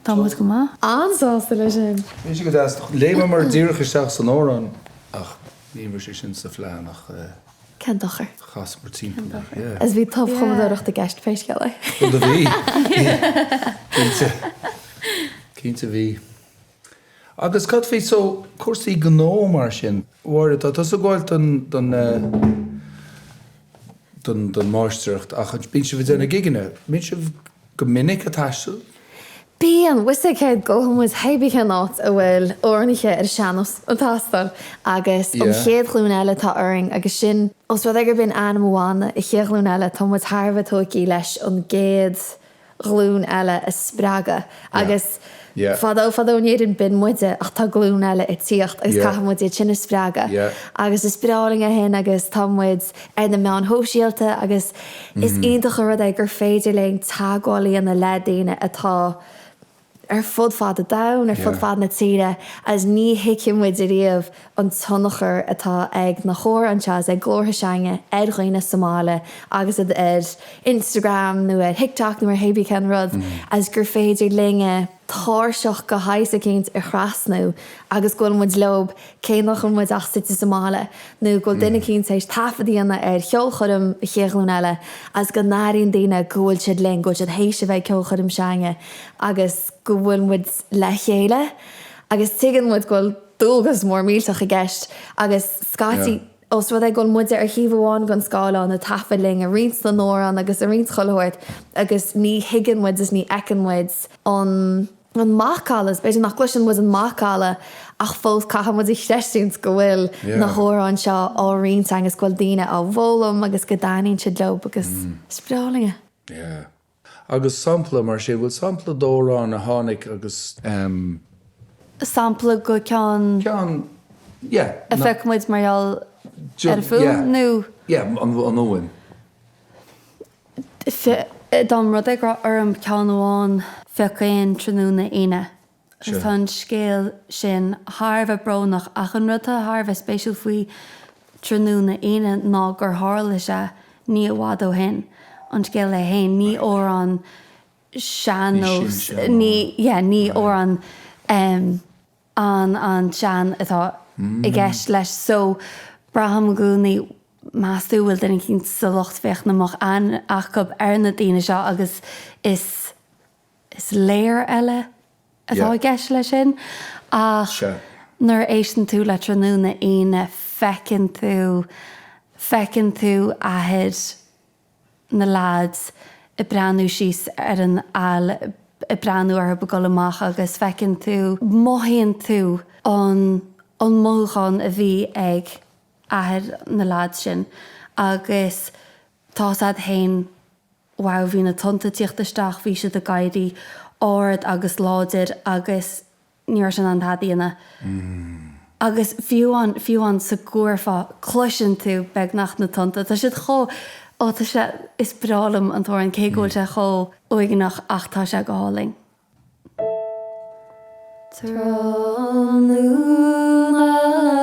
Tá muid go maith. An-sásta leis sin. Bhí sé go deas. Léimeamar díreach isteach san amhrán ach ní raibh sé sin sa phlean ach. Cén dochar? Chasamar timpeall air, yeah. Is bhí tobchumadóireacht i gceist pé scéal é. Bhuel do bhí. Cinnte. Cinnte bhí. Agus cad faoi so cúrsaí gnó mar sin? Mháire, tá tusa ag gabháil don don don don máistreacht ach bíonn sibh ag déanamh gigeanna. Bíonn sibh go minic ag taisteal? Bíonn, bhfuil a fhios agat gabhann muid hé bí cén áit a bhfuil amhránaithe ar an sean-nós ag teastáil agus an chéad ghlúin eile atá orainn agus sin, os rud é gurb in ainm an bhanna, an chéad ghlúin eile, tá muid thar a bheith tógtha leis an gcéad ghlúin eile a spreagadh agus fadó fadó in Éirinn b'in muide ach tá glúin eile ag tíocht agus caithfidh muid iad sin a spreagadh agus is breá linn é sin agus tá muid ar na meáin shóisialta agus is iontach an rud é gur féidir linn teagmháil a dhéanamh le daoine atá. ar fud fad an domhain, ar fud fad na tíre agus ní thuigfidh muid ariamh an tionchar atá ag na hamhráin seo agus ag glórtha s'againne ar dhaoine sa mbaile agus iad ar Instagram nó ar TikTok nó ar hébí cén rud agus gur féidir linne tairseach de shaghas eicínt a thrasnú agus go bhfuil muid leob cé nach bhfuil muid ach suite sa mbaile nó go bhfuil duine eicínt tar éis taifead a dhéanamh ar cheolchoirm Chéad Ghlúin Eile agus go n-airíonn daoine go bhfuil siad linn, go bhfuil siad théis a bheith ag ceolchoirm s'againne agus go bhfuil muid le chéile agus tuigeann muid go bhfuil dualgas mór millteach i gceist agus scaití ós rud é go bhfuil muide ar thaobh amháin den scáileán ag taifead linn ag roinnt na n-amhrán agus ag roinnt chuile shórt agus ní thuigeann muid is ní fheiceann muid an an macalla, is b'fhéidir nach gcloiseann muid an macalla ach fós caithfidh muid a chreistiúint go bhfuil na hamhráin seo á roinnt agus go bhfuil daoine á bhfoghlaim agus go dtaitníonn siad leo agus is breá linn é. Yeah. Agus sampla mar sin, bhfuil sampla d'amhrán a tháinig agus ehm. Sampla de ceann. Ceann, yeah. A phioc muid mar gheall ar an fuaim nó? Yeah, an fhuaim. Dá mba rud é go raibh orm ceann amháin phioc aon tráthnóna Aoine. Agus tá an scéal sin thar a bheith brónach ach an rud atá thar a bheith spéisiúil faoi tráthnóna Aoine ná gur tharla sé ní i bhfad ó shin, an scéal é féin. Ní amhrán sean-nós, ní, yeah, ní amhrán an-an-sean atá i gceist leis so braithim i gcónaí meas tú bhfuil duine eicínt sa lucht féachana a mbeadh aithne acu ar na daoine seo agus is is layer eile atá i gceist leis sin ach nuair a éisteann tú le Tráthnóna Aoine feiceann tú feiceann tú athair na leaids ag breathnú síos ar an aill, ag breathnú orthu ag dul amach agus feiceann tú, mothaíonn tú an an mothúchán a bhí ag athair na leaids sin agus tá's a'd fhéin, wow, bhí na tonnta ag tíocht isteach, bhí siad ag éirí ard agus láidir agus ní raibh sé in ann tada a dhéanamh. Agus fiú amháin, fiú amháin sa gcurfá, cloiseann tú beagnach na tonnta. Tá siad chomh, ó tá sé, is breá liom an t-amhrán cé go bhfuil sé chomh uaigneach ach tá sé go hálainn. Tráthnóna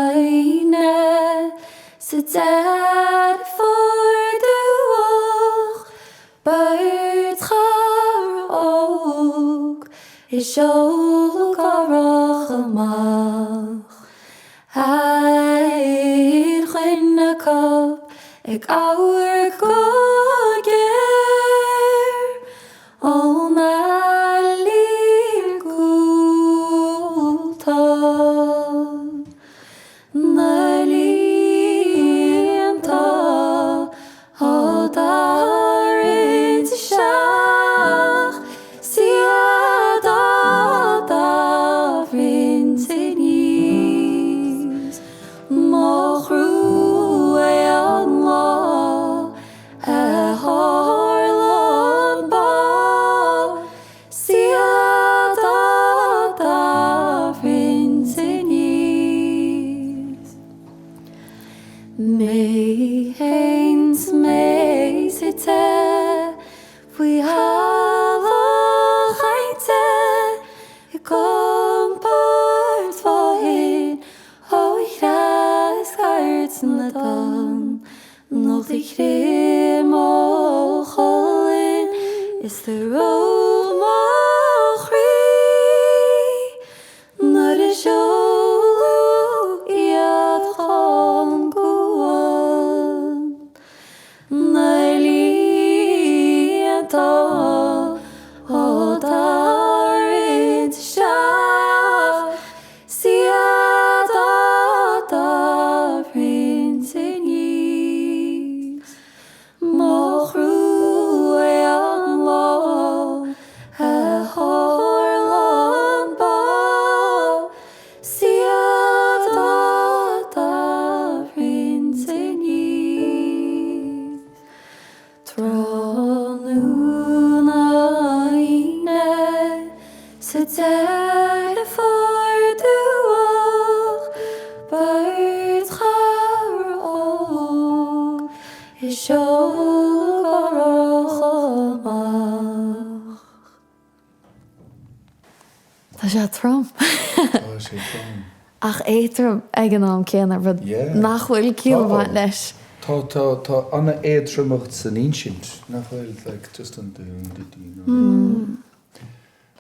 Aoine sa Deireadh Fómhair dubhach Beirt chara óg ag seoladh árthach amach. Aon dhuine acu ag amharc go géar ón aill iargúlta. Na líonta á dtarraingt isteach 's iad á dtarraingt aníos. Mo thruaigh an lá a tharla an bás. 'S iad á dtarraingt aníos. Mé fhéin 's mé suite faoi halla chainte i gcompord fo-thoinn ó threascairt na dtonn. Nocht a chrith mo cholainn is do reoigh mo chroí nuair a seoladh iad chun cuain. Na líonta á dtarraingt isteach 's iad á dtarraingt aníos. Mo thruaigh an lá a tharla an bás 's iad á dtarraingt aníos. Tráthnóna Aoine sa Deireadh Fómhair dubhach, beirt chara óg ag seoladh árthach amach. Tá sé trom. Tá sé trom. Ach éadrom ag an am céanna, rud nach bhfuil ciall ag baint leis. Tá, tá, tá an-éadromacht san insint, nach bhfuil? Like, just an dún, dí, dí, ná.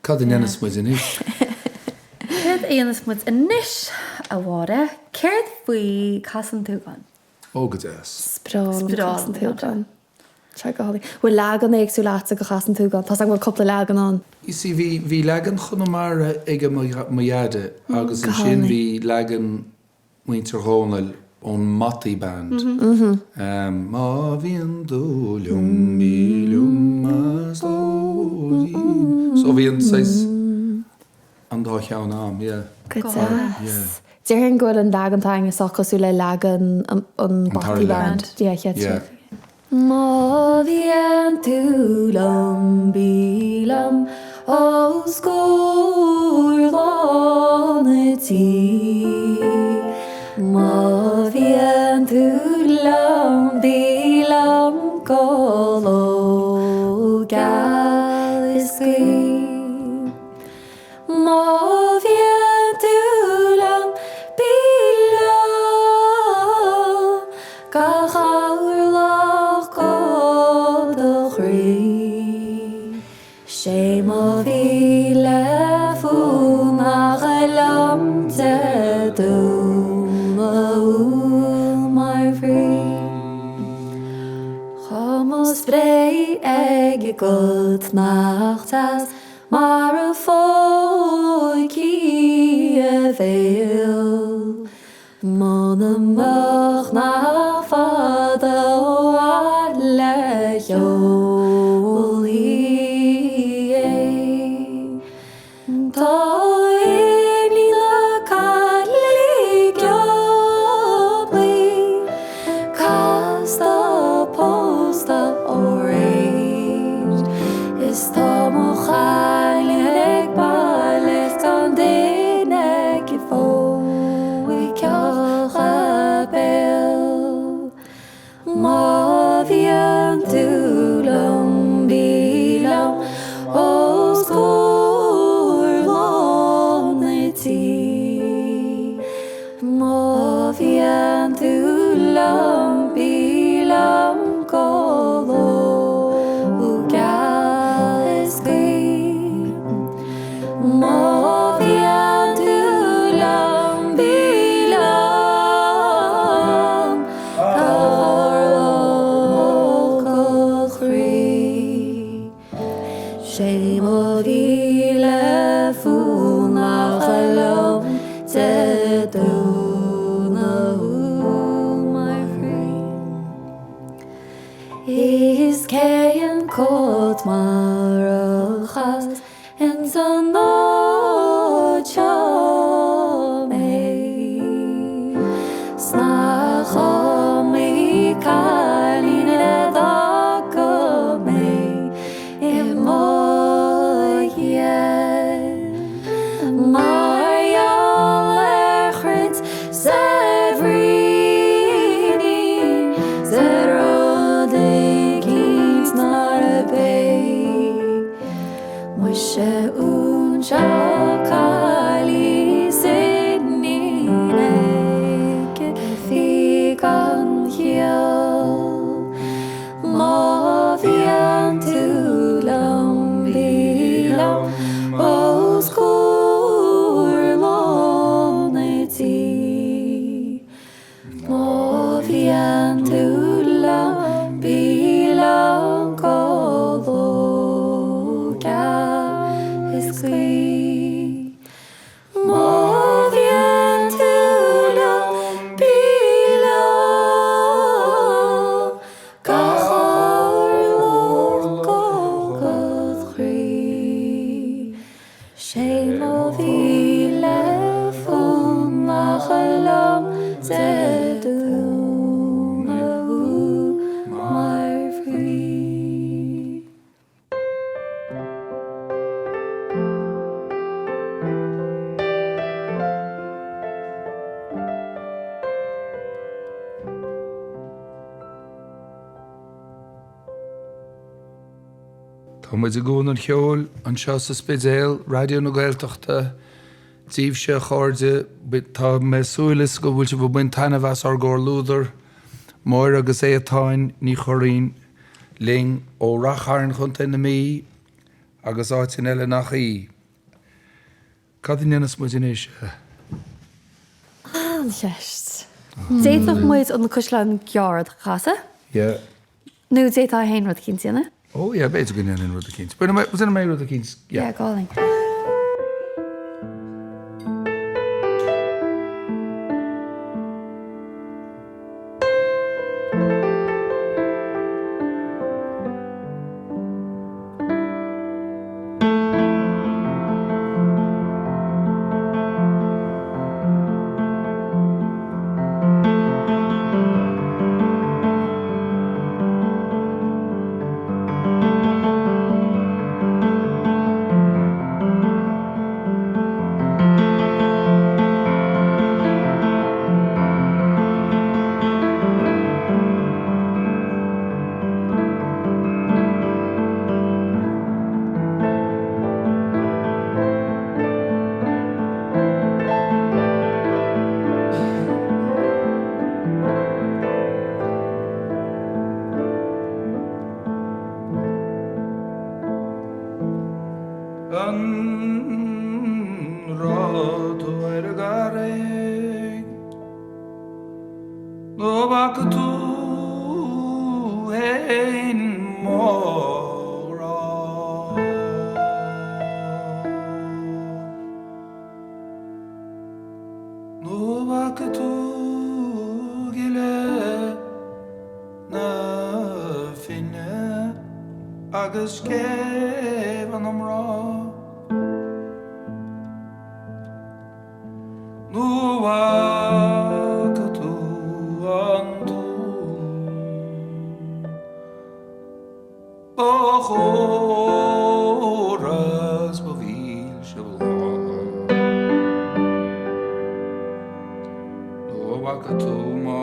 Cad a ndéanfas muid anois? Céard a dhéanfas muid anois, a Mháire? Céard faoi Cas an tSúgáin? Ó, go deas. Is breá liom Cas an tSúgáin. Tá go hálainn. Bhfuil leagan éagsúil agatsa de Chas an tSúgáin? Tá's agam go bhfuil cúpla leagan ann. You see, bhí, bhí leagan Chonamara ag mo, mo dheaide agus ansin bhí leagan Muintir Dhónaill ón mBatty Band. Má bhíonn tú liom, bí liom a stóirín. So bhí an saghas, an dá cheann a'm, yeah. Go deas. Déarfainn go bhfuil an leagan atá againne sách cosúil le leagan an Bothy Band. Yeah, chéad Yeah. Má bhíonn tú liom, bí liom os comhair lán an tí. Má bhíonn tú liom, bí liom go ló geal is gaoth. Má bhíonn tú liom, bí liom gach orlach go do chroí. 'Sé mo mhíle fúnach liom Dé Domhnaigh mar bhrí. Tá mo spré ag an gcot nach deas Mar a phóigfí a bhéal Muna mbeadh nach fada ó bhaile sheolfaí é. Tá éinní na caillí giobaí Casta pósta ó aréir Is tá mo chailín ag baile 's gan duine aici phóigfeadh a béal. Má bhíonn tú liom bí liom os comhair lán an tí. Má bhíonn tú liom, bí liom go ló geal is gaoth. Má bhíonn tú liom, bí liom gach orlach go chroí. 'Sé mo mhíle fúnach liom Dé Domhnaigh thú mar chroí. Is cén cat mar a chas ins an áit seo mé 's nach iomaí cailín a d'fhága mé i mo dhiaidh mar gheall ar chruit 's ar bhraoiní 's ar rud eicínt nárb é. Muise óinseach caillí 's iníon aici bhí gan chiall. Má bhíonn tú liom bí liom os comhair lán an tí. Má bhíonn tú liom, bí liom go ló geal is gaoth. Má bhíonn tú liom, bí liom gach orlach go do chroí. 'Sé mo mhíle fúnach liom Dé Domhnaigh thú mar bhrí. Tá muid i gCuan an Cheoil anseo sa Spidéal, Raidió na Gaeltachta, daoibhse a chairde. Tá mé ag súil is go bhfuil sibh ag baint taitneamh as ár gcomhluadar, Máire agus Étáin Ní Churraoin linn ó Rath Chairn, Chontae na Mí agus áiteanna eile nach í. Cad a ndéanfas muid anois? An-cheist. D'fhéadfadh muid an Caisleán Gearr a chasadh. Yeah. Nó d'fhéadfá féin rud eicínt a dhéanamh. Oh yeah, b'fhéidir go ndéanfainn rud eicínt. Déanfaidh mé rud eicínt, yeah. Yeah, go hálainn. An raibh tú ar an gcarraig? Nó an bhfaca tú fhéin mo ghrá? Nó an bhfaca tú gile na Finne agus scéimh na mná? Nó an bhfaca tú an dún ba chóra 's ba mhilse bláth? Nó an bhfaca tú mo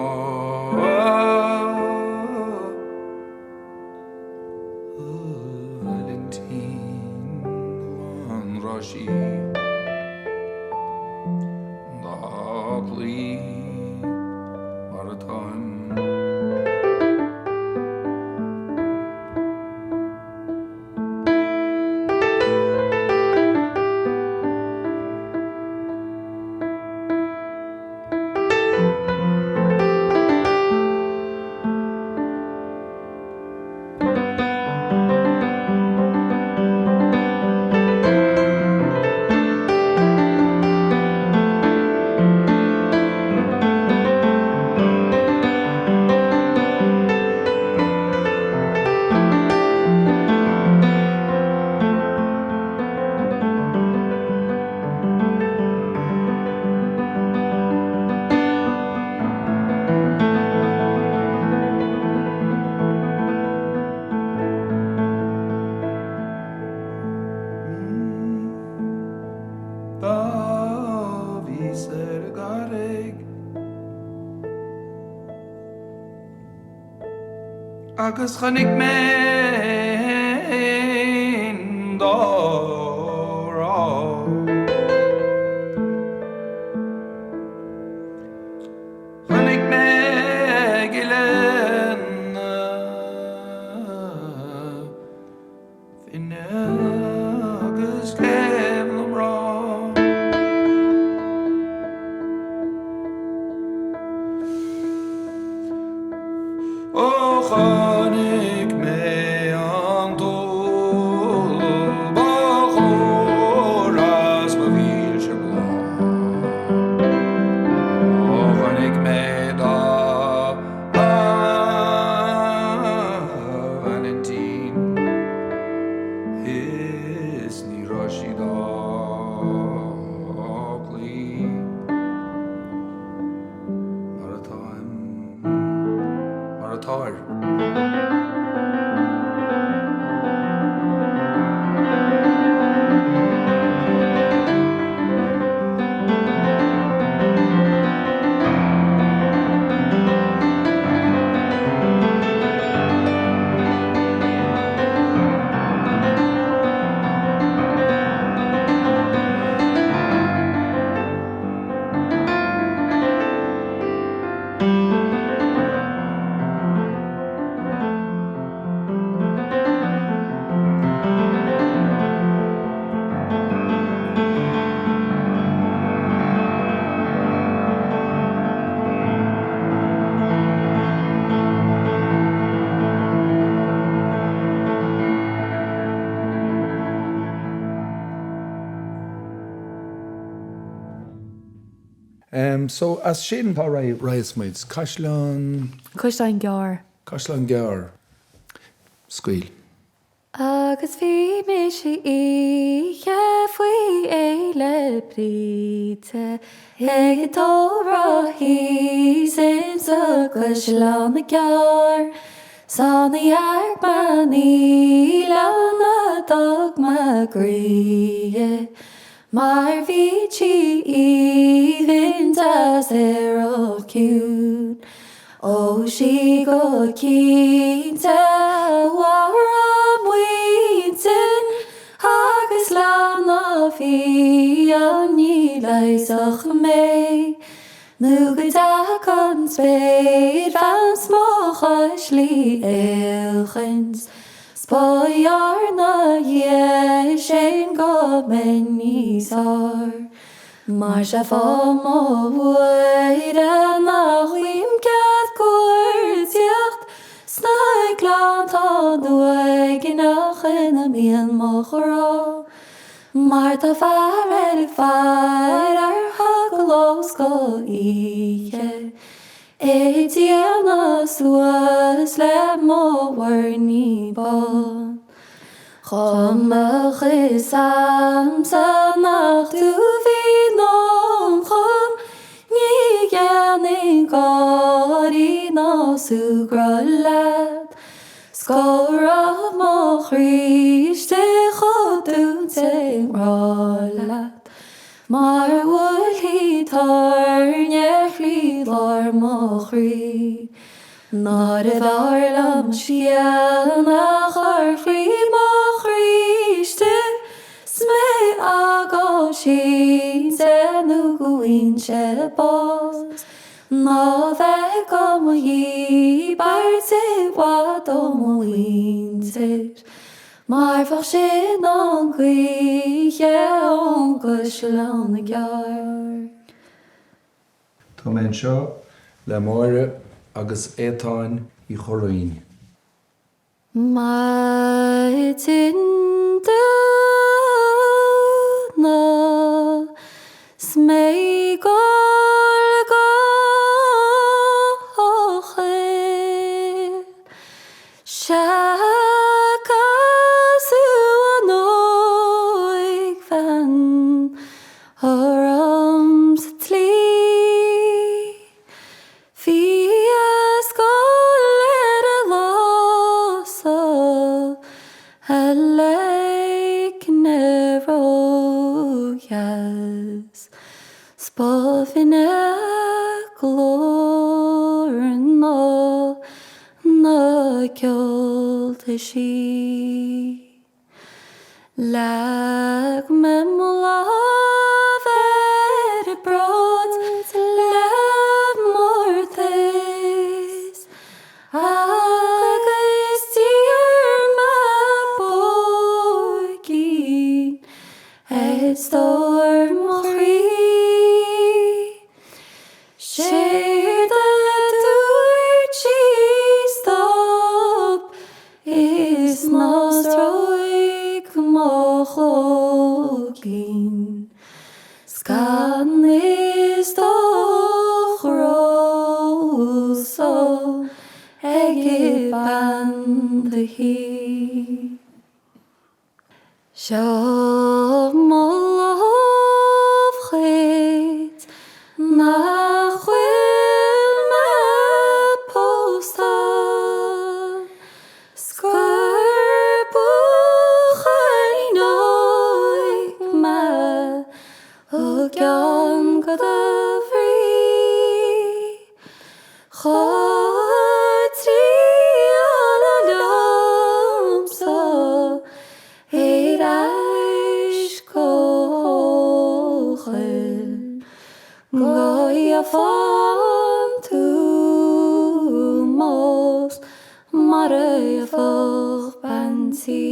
Vailintín nó an raibh sí dá cloí mar atáim? Dá bhíos ar an gcarraig Agus chonaic mé fhéin do ghrá. Chonaic mé gile na Finne agus scéimh na mná. Ó chonaic mé an dúil ba chóra 's ba mhilse bláth. Ó chonaic mé do Vailintín is ní raibh sí dá cloí mar atáim mar atáir. So, as sin, cá raghas muid? Caisleán. Caisleán Gearr. Caisleán Gearr. Scaoil. Agus bhí mise oíche faoi Fhéile Bríde ag tórramh thíos insa gCaisleán Gearr 's ní dhearc bean í liom a d'fhág mo chroí Mar bhí sí aoibhinn deas aerach ciúin. Ó sí go cinnte mhair a muintir agus leanbh fiáin ní leigheasfadh mé nó go dteaga an spéirbhean 's mo chois le féachaint 's ba ghearr 'na dhiaidh sin go mbeinn níos fearr. Mar sé fáth mo bhuaire nach bhfuighim cead cuartaíocht sna gleanntáin uaigneach ina mbíonn mo ghrá. Mar tá fear eile ag faire uirthi go lá 's go oíche. Ag déanamh suas le mo mhuirnín bán. Dhá mbeadh fhios a'msa nach tú a bhí 'nom chum ní dhéanfainn gáirí ná súgradh leat 's go raibh mo chroí istigh chomh dúnta i ngrá leat. Mar a bhuailfidh toirne ar chroílár mo chroí. Nárbh fhearr liom scian a chur thrí mo chroí istigh 's mé a fhágáil sínte nó go bhfaighinn-se bás ná bheith do mo dhíbirt i bhfad ó mo mhuintir. Mar bheadh sin an ghaoithe ón gCaisleán Gearr. Tá mé anseo le Máire agus Étáin Uí Churraoin. Maidin Domhnaigh 's mé ag gabháil go hEochaill. Sea, casadh an óigbhean orm sa tslí. Bhí a scoil ar a lása a leicne ródheas 's ba bhinne glór na na ceolta sí. Leag mé mo lámh ar a bráid le mórtas agus d'iarr mé póigín ar stór mo chroí. Séard a dúirt sí stop is ná stróic mo chlóicín 's gan fhios do ghnó-sa ag bean do thí. Seo mo lámh dhuit nach bhfuil mé pósta 's gur buachaillín óg mé i gceann go do bhrí. Chuir triall liomsa ar ais go hEochaill go gheofán tú más mar a gheofadh bean tí.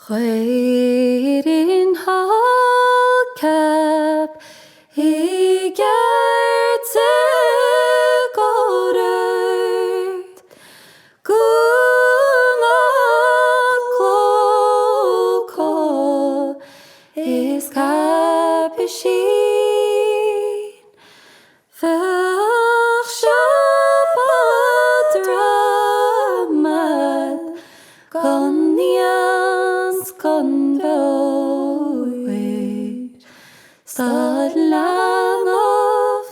Chuirfinn thall ceap i gceart i gcóir ort, gúna clóca is caidé. dhian 's gan beo air 's do leanbh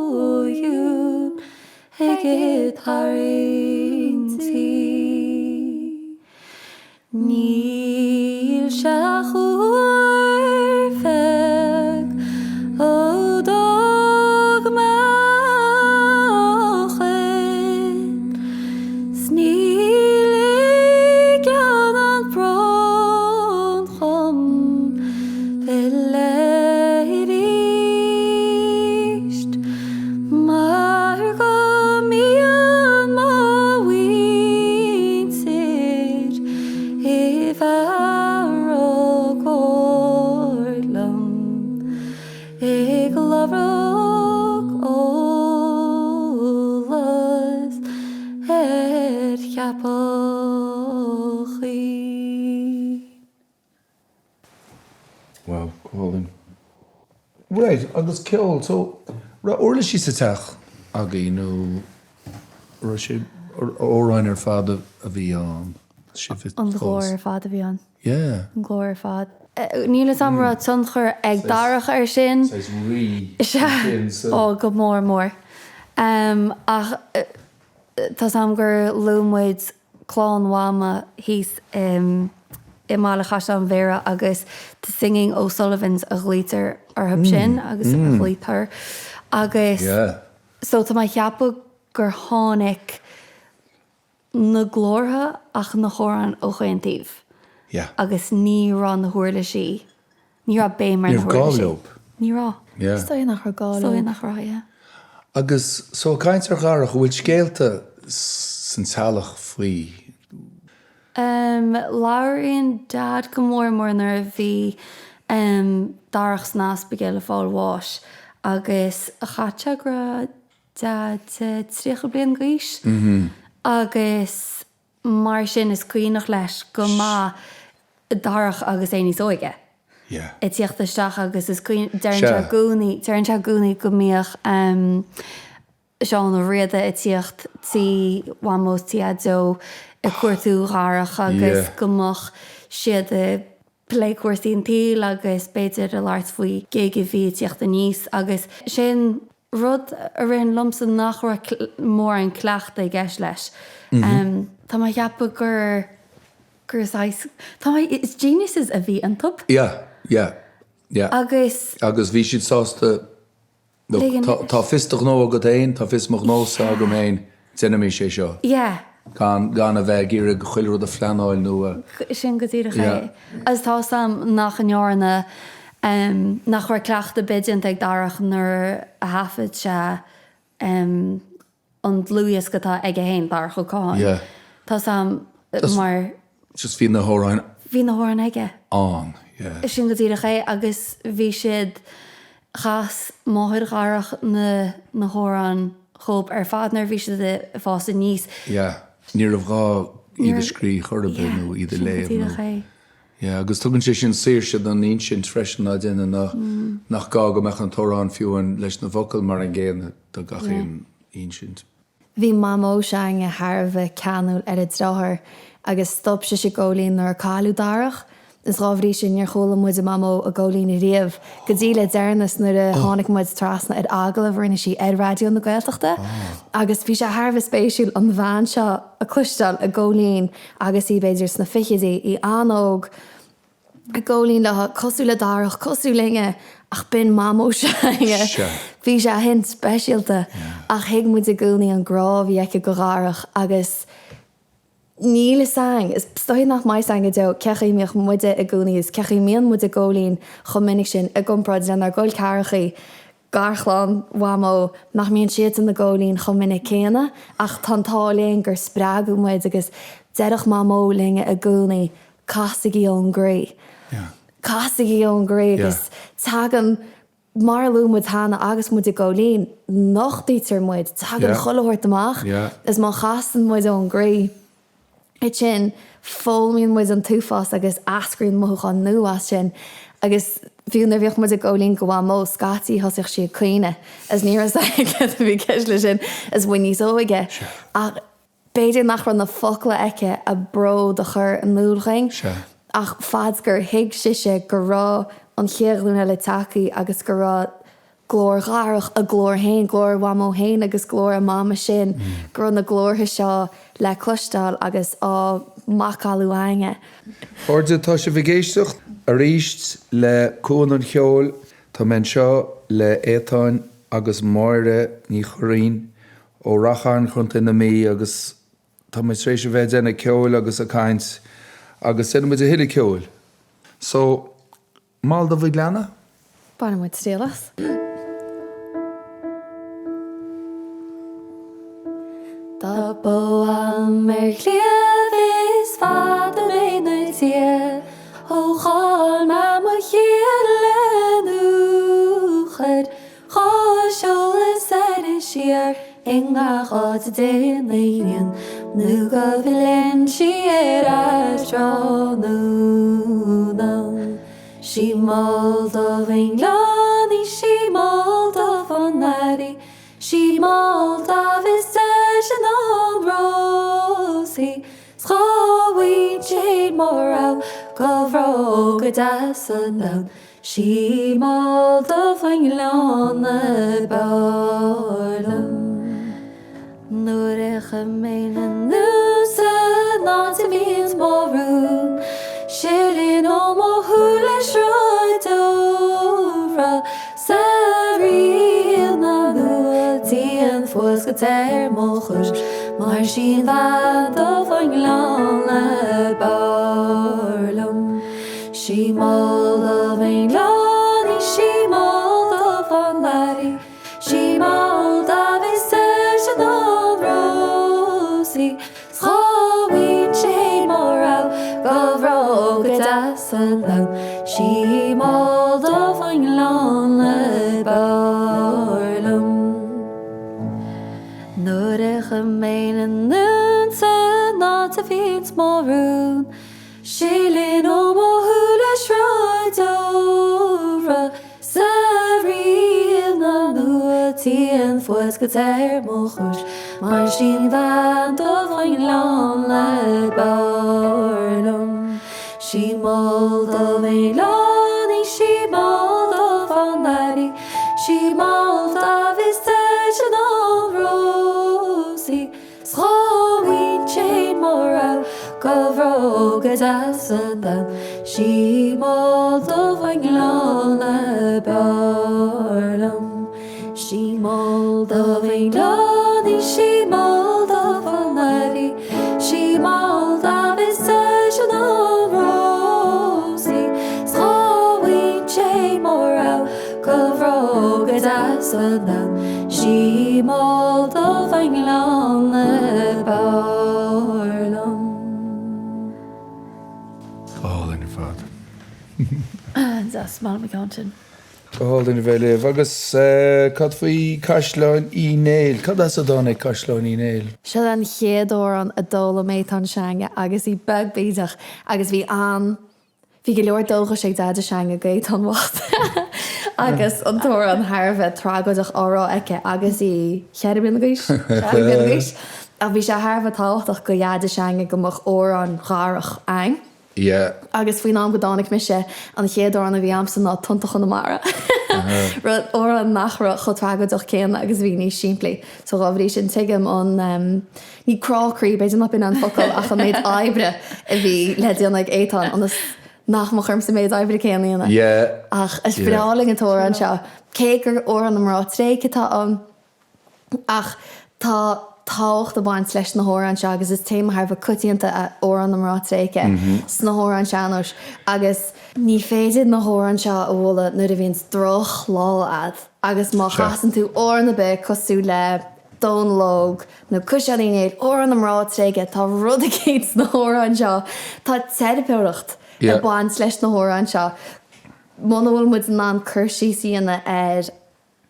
dóighiúil ag tarraingt í. Níl sé ach uair bheag ó d'fhág mé an choill 's ní ligeann an brón dhom filleadh arís mar go mbíonn mo mhuintir i bhfearg mhór liom ag lorg eolas ar Cheapach Aoidh. Wow, go hálainn. Right, agus ceol, so raibh uirlisí sa teach agaibh nó raibh sé amhráin ar fad a bhí ann? Sibh An glór ar fad a bhí ann. Yeah. An glór ar fad. Níl 'fhios a'm raibh tionchar ag Darach air sin. Saghas rí ansin sa. Ó, go mór mór. Ach tá 'fhios a'm gur luaigh muid clann Mhama thíos i mBaile Chaisleáin Bhéarra agus The Singing O'Sullivans a ghlaoitear orthu sin agus a ghlaoitear agus so tá mé a cheapadh gur tháinig na glórtha ach na hamhráin ó chaon taobh agus ní raibh na huirlisí Ní raibh béim ar na Ní raibh gá huirlisí. leo. Ní raibh. Yeah. Is dóigh nach raibh gá Is dóigh leo. nach raibh, yeah. Agus so ag caint ar Dharach, an bhfuil scéalta san teallach faoi? Em, labhraíonn Dad go mór mór nuair a bhí em Darach san ospidéal ag fáil bháis agus chaith sé go raibh Dad 30 bliain d'aois agus Mar sin is cuimhneach leis go maith Darach agus é níos óige ag tíocht isteach agus is cuimhin, deireann sé i gcónaí, deireann sé i gcónaí go mbíodh Seán Ó Riada ag tíocht tí Mhamó is tí Dhaideo ag cuartú Dharach agus go mbeadh siad ag plé cúrsaí an tsaoil agus b'fhéidir ag labhairt faoi gig a bhí ag tíocht aníos agus sin Rud a ritheann liomsa nach raibh mórán cleachtaidh i gceist leis. Tá mé a cheapadh gur, gur saghas, tá mé, is geniuses a bhí iontu. Yeah, yeah, yeah. Agus. Agus bhí siad sásta, look, tá, tá fios do ghnó agat fhéin, tá fios mo ghnósa agam fhéin, déanaimis é seo. Yeah. Gan, gan a bheith ag iarraidh chuile rud a phleanáil nó a. Sin go díreach é. Agus tá 'fhios a'm nach ndearna, nach raibh cleachtadh ar bith déanta ag Darach nuair a thaifead sé an dlúthdhiosca atá aige féin, Darach Ó Catháin. Yeah. Tá 'fhios a'm mar. Just bhí na hamhráin. Bhí na hamhráin aige. Ann, yeah. Sin go díreach é agus bhí siad, chas máthair Dharach na na hamhráin dhób ar fad nuair a bhí siad ag fás aníos. Yeah, ní raibh gá iad a scríobh chor ar bith nó iad a léamh Sin go díreach é. Yeah, agus tugann sé sin saoirse don insint freisin ná déanann nach nach gá go mbeadh an t-amhrán fiú amháin leis na bhfocail mar an gcéanna do gach aon insint. Bhí Mamó s'againne thar a bheith ceanúil ar a deartháir agus stop sise ag Góilín nuair a cailleadh Darach. Is dhá bhrí sin níor chuala muide Mamó ag Góilín riamh go dtí le deireanas nuair a tháinig muid trasna ar agallamh a rinne sí ar Raidió na Gaeltachta agus bhí sé thar a bheith spéisiúil an bhean seo a cloisteáil ag Góilín agus í b'fhéidir sna fichidí, í an-óg. Ag góilín léi, cosúil le Darach, cosúil linne, ach b'in Mamó s'againne. Bhí sé sin speisialta. Ach thuig muid i gcónaí an grá a bhí aici go Dharach agus níl fhios a'inn, is dóigh nach mbeidh fhios a'inn go deo cé chaoi a mbíodh muide i gcónaí is cé chaoi a mbíonn muid ag góilín chomh minic sin i gcomparáid lenár gcol ceathrachaí. garchlann Mhamó, nach mbíonn siadsan ag góilín chomh minic céanna, ach tá an t-ádh linn gur spreagadh muid agus deireadh Mamó linn i gcónaí, casaigí ón gcroí. Casaigí ón gcroí agus tagann, mar a luaigh muid cheana, agus muid ag góilín, nochtaítear muid, tagann chuile shórt amach is má chasann muid ón gcroí, Ansin, foghlaimíonn muid an t-uafás agus eascraíonn mothúcháin nua as sin. Agus fiú nuair a bhíodh muid ag góilín go Mhamó, scaití thosaíodh sí ag caoineadh agus ní raibh fhios againn céard a bhí i gceist leis sin is muid níos óige. Ach B'fhéidir nach raibh na focla aici a bród a chur in iúl dhuinn, ach fad 's gur thuig sise go raibh an chéad ghlúin eile tagthaí agus go raibh glór Dharach, a glór féin, glór a mhamó féin agus glór a mama sin, go raibh na glórtha seo le cloisteáil agus á macallú againne. Chairde, tá sibh ag éisteacht arís le Cuan an Cheoil. Tá mé anseo le Étáin agus Máire Ní Churraoin ó Rath Chairn, Chontae na Mí agus tá muid tar éis a bheith ag déanamh ceoil agus ag caint agus déanfaidh muid a thuilleadh ceoil. So, Mall Dubh an Ghleanna? Bainfidh muid triail as. Tá bó a'm ar chliabh is fada mé 'na diaidh ó chaill mé mo chiall le nuachair Dhá seoladh soir is siar i ngach áit a dtéann a ghrian nó go bhfilleann sí ar ais tráthnóna. Sí moll dubh an ghleanna í, sí moll dubh an earraigh, sí moll dubh is deise ná an rós í, 's dhá bhfaighinnse féin mo rogha go bhreá go deas an domhan. Sí moll dubh an ghleanna b'fhearr liom. Nuair a rachaidh mé 'na ndún san áit a mbíonns mo rún, sileann ó mo shúile sruth deora 's a Ríona nua téann fuascailt ar mo chroí mar sí an bhean dubh an ghleanna b'fhearr liom. Sí moll dubh an ghleanna í, sí moll dubh an earraigh, sí moll dubh is deise ná an rós í, 's dhá bhfaighinnse fhéin mo rogha go bhreá go deas an domhan, sí moll dubh an ghleanna b'fhearr liom. Nuair a rachaidh mé 'na ndún san áit a bhíonns mo rún, Sileann ó mo shúile sruth deora 's a Ríona nua téann fuascailt ar mo chroí mar sí an bhean dubh an ghleanna b'fhearr liom. Sí moll dubh an ghleanna í, sí moll dubh an earraigh, sí moll dubh is deise ná an rós í. 'S dhá bhfaighinnse fhéin mo rogha go bhreá go deas an domhan, Sí moll dubh an ghleanna b'fhearr liom. Sí moll dubh an ghleanna í, sí moll dubh an earraigh, Sí moll dubh is deise ná an rós í, 'S dhá bhfaighinnse fhéin mo rogha go bhreá go deas an domhan, Sí moll dubh an ghleanna b'fhearr liom. Go hálainn ar fad. Deas, maith liom an ceann sin. Go hálainn a bheith libh. Agus cad faoi Caisleán Uí Néill? Cad as a dtáinig Caisleán Uí Néill? Seo an chéad amhrán a d'fhoghlaim Étáin s'againne agus í beag bídeach agus bhí an Bhí go leor dóchais ag Deaide s'againne d'Étáin bhocht agus an t-amhrán thar a bheith tragóideach á rá aici agus í cheithre bliana d'aois, sé bliana d'aois. Ach bhí sé thar a bheith tábhachtach do Dheaide s'againne go mbeadh amhráin Dharach a'inn. Agus faoin am go dtáinig mise, an chéad amhrán a bhí a'msa ná Tonnta Chonamara. Rud, amhrán nach raibh chomh tragóideach céanna agus a bhí níos simplí. So dhá bhrí sin tuigim an. Ní crá croí, b'fhéidir nach b'in an focal, ach an méid oibre a bhí le déanamh ag Étáin ionas nach mbeadh ormsa an méid oibre céanna a dhéanamh. Ach is breá linn an t-amhrán seo, cé gur amhrán na mná tréigthe atá ann, ach tá tábhacht ag baint leis na hamhráin seo agus is téama thar a bheith coitianta é amhrán na mná tréigthe sna hamhráin sean-nóis agus ní féidir na hamhráin seo a mholadh nuair a bhíonns drochlá a'd agus má chasann tú amhrán ar bith cosúil le Dónal Óg nó Caisleán Uí Néill, Amhrán na Mná Tréigthe, tá rud eicínt sna hamhráin seo, tá teiripeoireacht ag baint leis na hamhráin seo. Muna bhfuil muid in ann cur síos a dhéanamh ar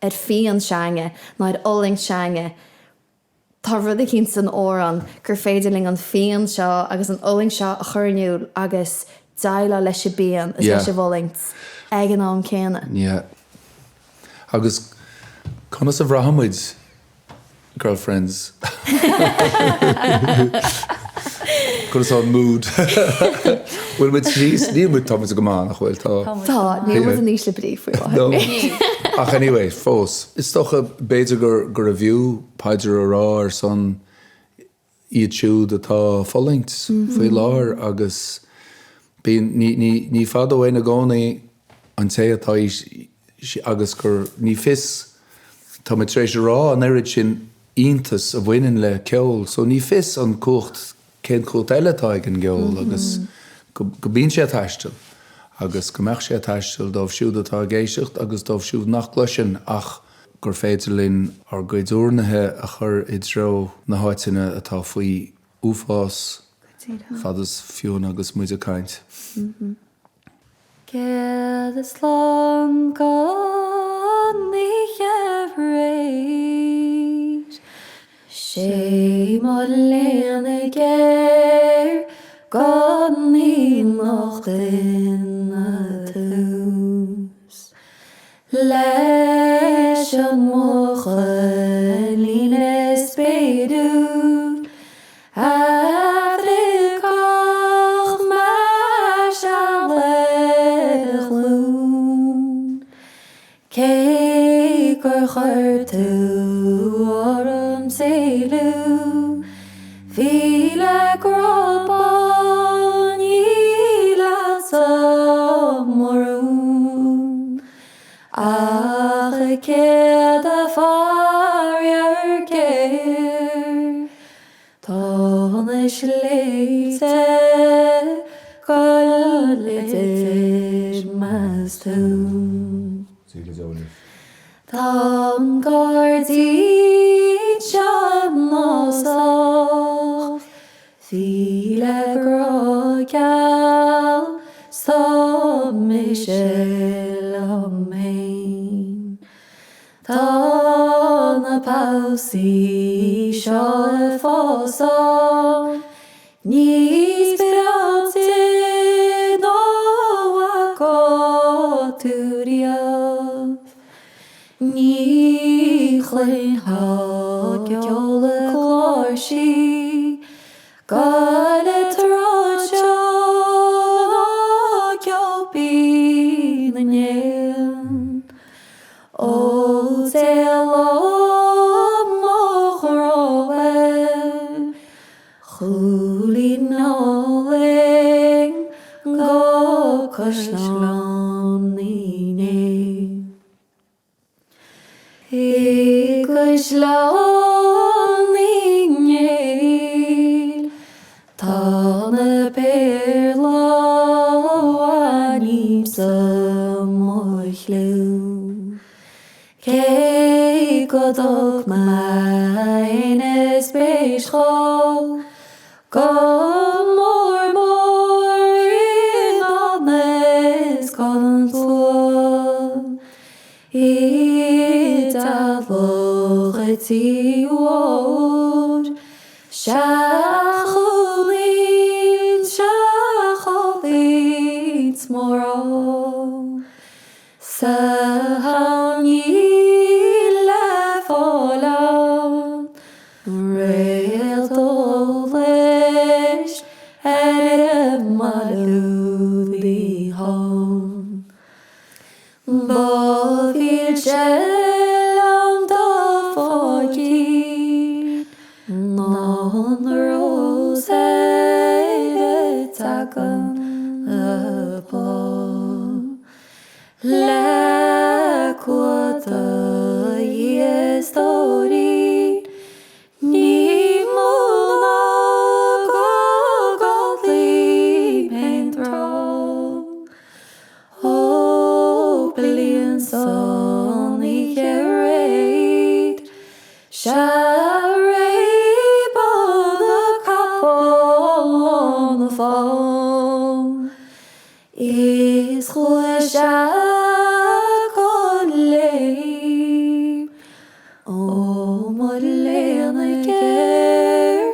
ar phian s'againne nó ar fhulaingt s'againne, tá rud eicínt san amhrán gur féidir linn an phian seo agus an fhulaingt seo a chur in iúl agus déileáil leis an bpian is leis an bhfulaingt ag an am céanna. Yeah. Agus conas a bhraitheann muid? Girlfriends. Conas tá an mood? Bhfuil muid síos? Níl muid, tá muid go maith, nach bhfuil? Tá. Tá, níl muid in ísle brí faoi láthair. No. Ach anyway, fós. Is dócha, b'fhéidir gur, gurbh fhiú paidir a rá ar son iad siúd atá ag fulaingt faoi láthair agus bíonn, ní, ní, ní fada uainn i gcónaí an té atá agus gur, ní fios, tá muid tar éis a rá an oiread sin iontas a bhaineann le ceol so ní fios an cumhacht, cén cumhacht eile atá ag an gceol agus go, go mbíonn sé ag taisteal agus go mbeadh sé ag taisteal dóibh siúd atá ag éisteacht agus dóibh siúd nach gcloiseann ach gur féidir linn ár gcuid urnaithe a chur i dtreo na háiteanna atá faoi uafás fad is fiú agus muid ag caint. 100 slán don oíche aréir. Sé mo léana géar gan í nocht ina tús. Leis an mbuachaillín is béiriúil a phriocfadh m'fhaiseal ar a ghlúin. Cé gur chuir tú orm éalú, bhí le grá bán ní leatsa mo rún. Ach a céad a faraor géar, tá na sléibhte go idir meas tú. Tá an gairdín seo nosach. Bhí le grá geal 's tá mise liom fhéin. Tá na pósaí seo ag fás ann níos breáite ná bhfaca tú riamh. Ní chluinfeá ceol na cláirsí go le tráth seo ná ceol binn na n-éan. Ó Dé liom mo ghrá ar chúilín álainn go Caisleán Uí Néill. I gCaisleán Uí Néill tá na péarla a bhainímse mo chliú. Cé go dtug mé fhéin is spéis dhó Go mór mór i ndán is gan slua I dteaghlach a tí mhóir Seachúilín, seachúilín 's mórán Sa hall níl le fáil ann Réalt eolais ar an mbailiú dlíthán. Ba mhilse liom do pháidín ná an rós ar a dtagann a bláth. Le cumha do Dhia a stóirín, ní mó ná go gcodlaím aon tráth. Ó bliain san oíche aréir, sea réabadh na capall lán fál. Is chuaigh sé go léim ó mo léana géar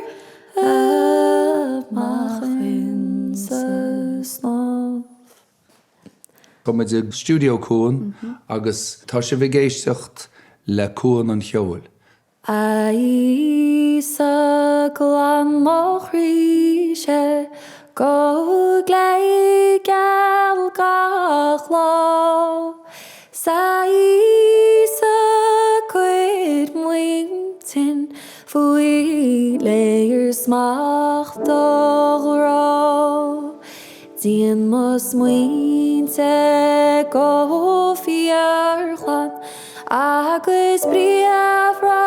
amach insa snámh. Tá muid i Stiúideo Cuan agus tá sibh ag éisteacht le Cuan an Cheoil. A Íosa glan mo chroí-se go glé geal gach lá. 'S a Íosa cuir m'intinn faoi léirsmacht do ghrá. Déan mo smaointe go fíorghlan agus briathra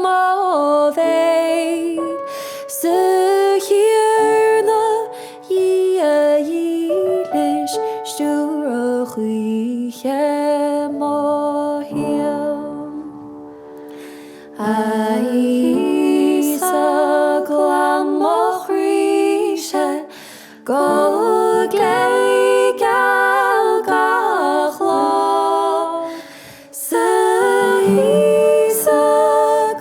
mo bhéil 's a Thiarna Dhia dhílis stiúradh choíche mo shaol. A Íosa glan mo chroí-se Go glé geal gach lá. 'S a Íosa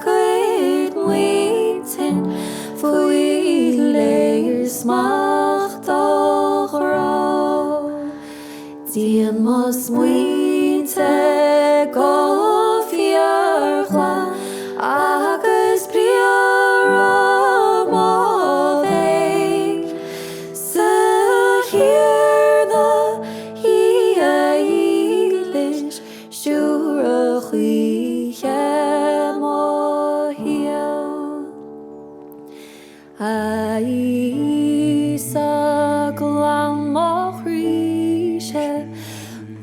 cuir m'intinn faoi léirsmacht do ghrá. Déan mo smaointe go fíorghlan agus briathra mo bhéil. 'S a Thiarna Dhia dhílis stiúradh choíche mo shaol. A Íosa glan mo chroí-se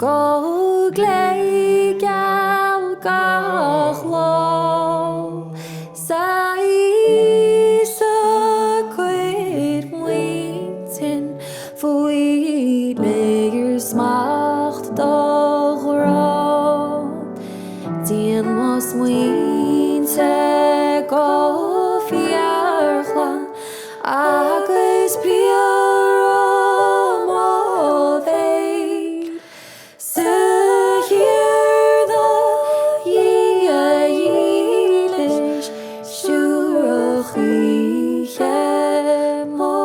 go glé geal gach lá. 'S a Íosa cuir m'intinn faoi léirsmacht do ghrá. Déan mo smaointe go fíorghlan agus briathra mo bhéil. 'S a Thiarna Dhia dhílis stiúradh choíche mo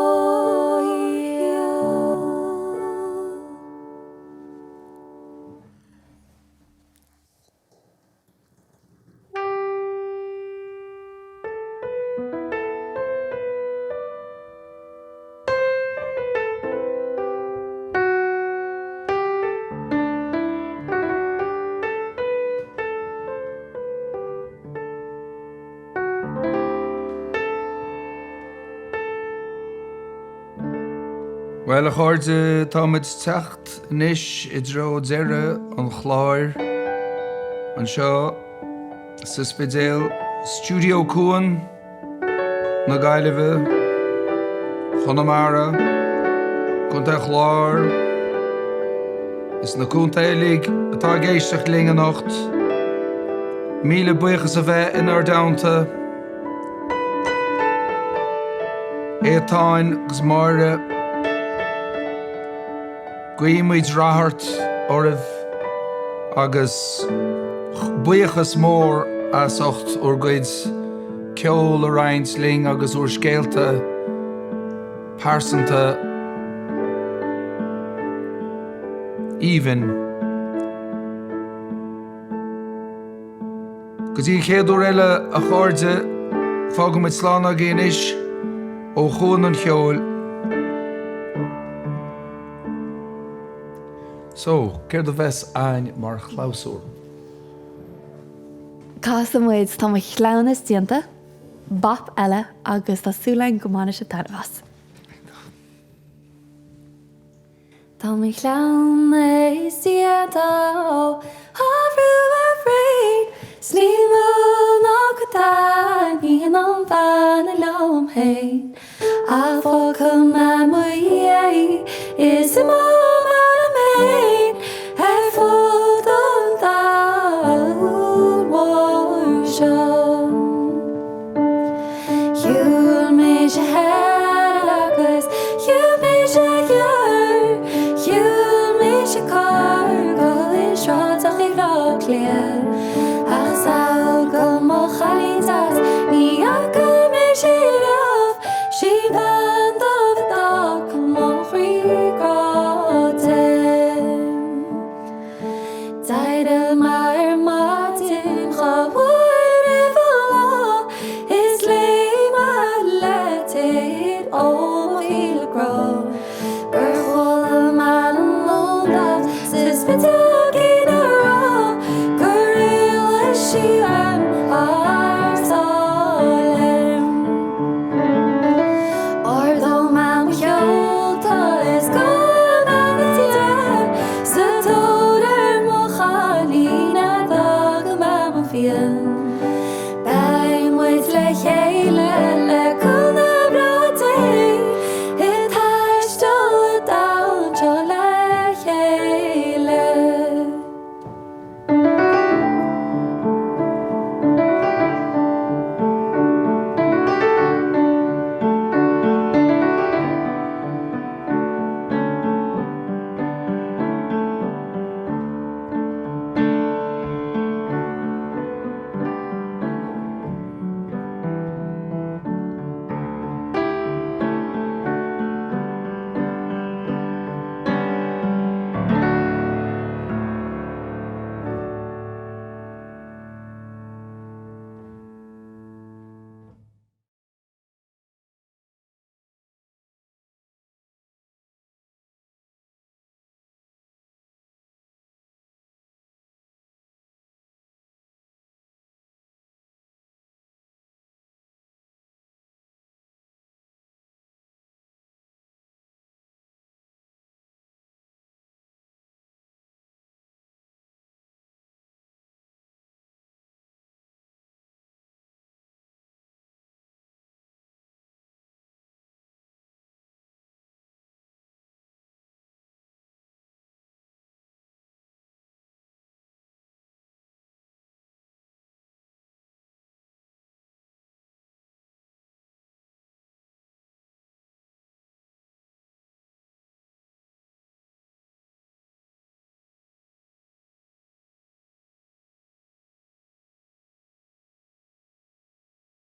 shaol. Bhuel, a chairde, táimid ag teacht anois i dtreo deireadh an chláir anseo sa Spidéal, Stiúideo Cuan na Gaillimhe, Chonamara, Contae Chláir, is na contaetha uilig atá ag éisteacht linn anocht. Míle buíochas a bheith inár dteannta. Étáin agus Máire, guímid rath oraibh agus buíochas mór as ucht bhur gcuid ceoil a roinnt linn agus bhur scéalta pearsanta aoibhinn. Go dtí an chéad uair eile, a chairde, fágaimid slán agaibh anois ó Chuan an Cheoil. So, céard a bheas a'ainn mar chlabhsúr? Casfaidh muid Tá mo chleamhnas déanta, Bap eile agus tá súil againn go mbainfidh sibh taitneamh as. Iontach. Tá mo chleamhnas déanta ó athrú a bhroinn 's ní mó ná go dtaitníonn an bhean liom fhéin. Ach fágfaidh mé mo dhiaidh is imeoidh.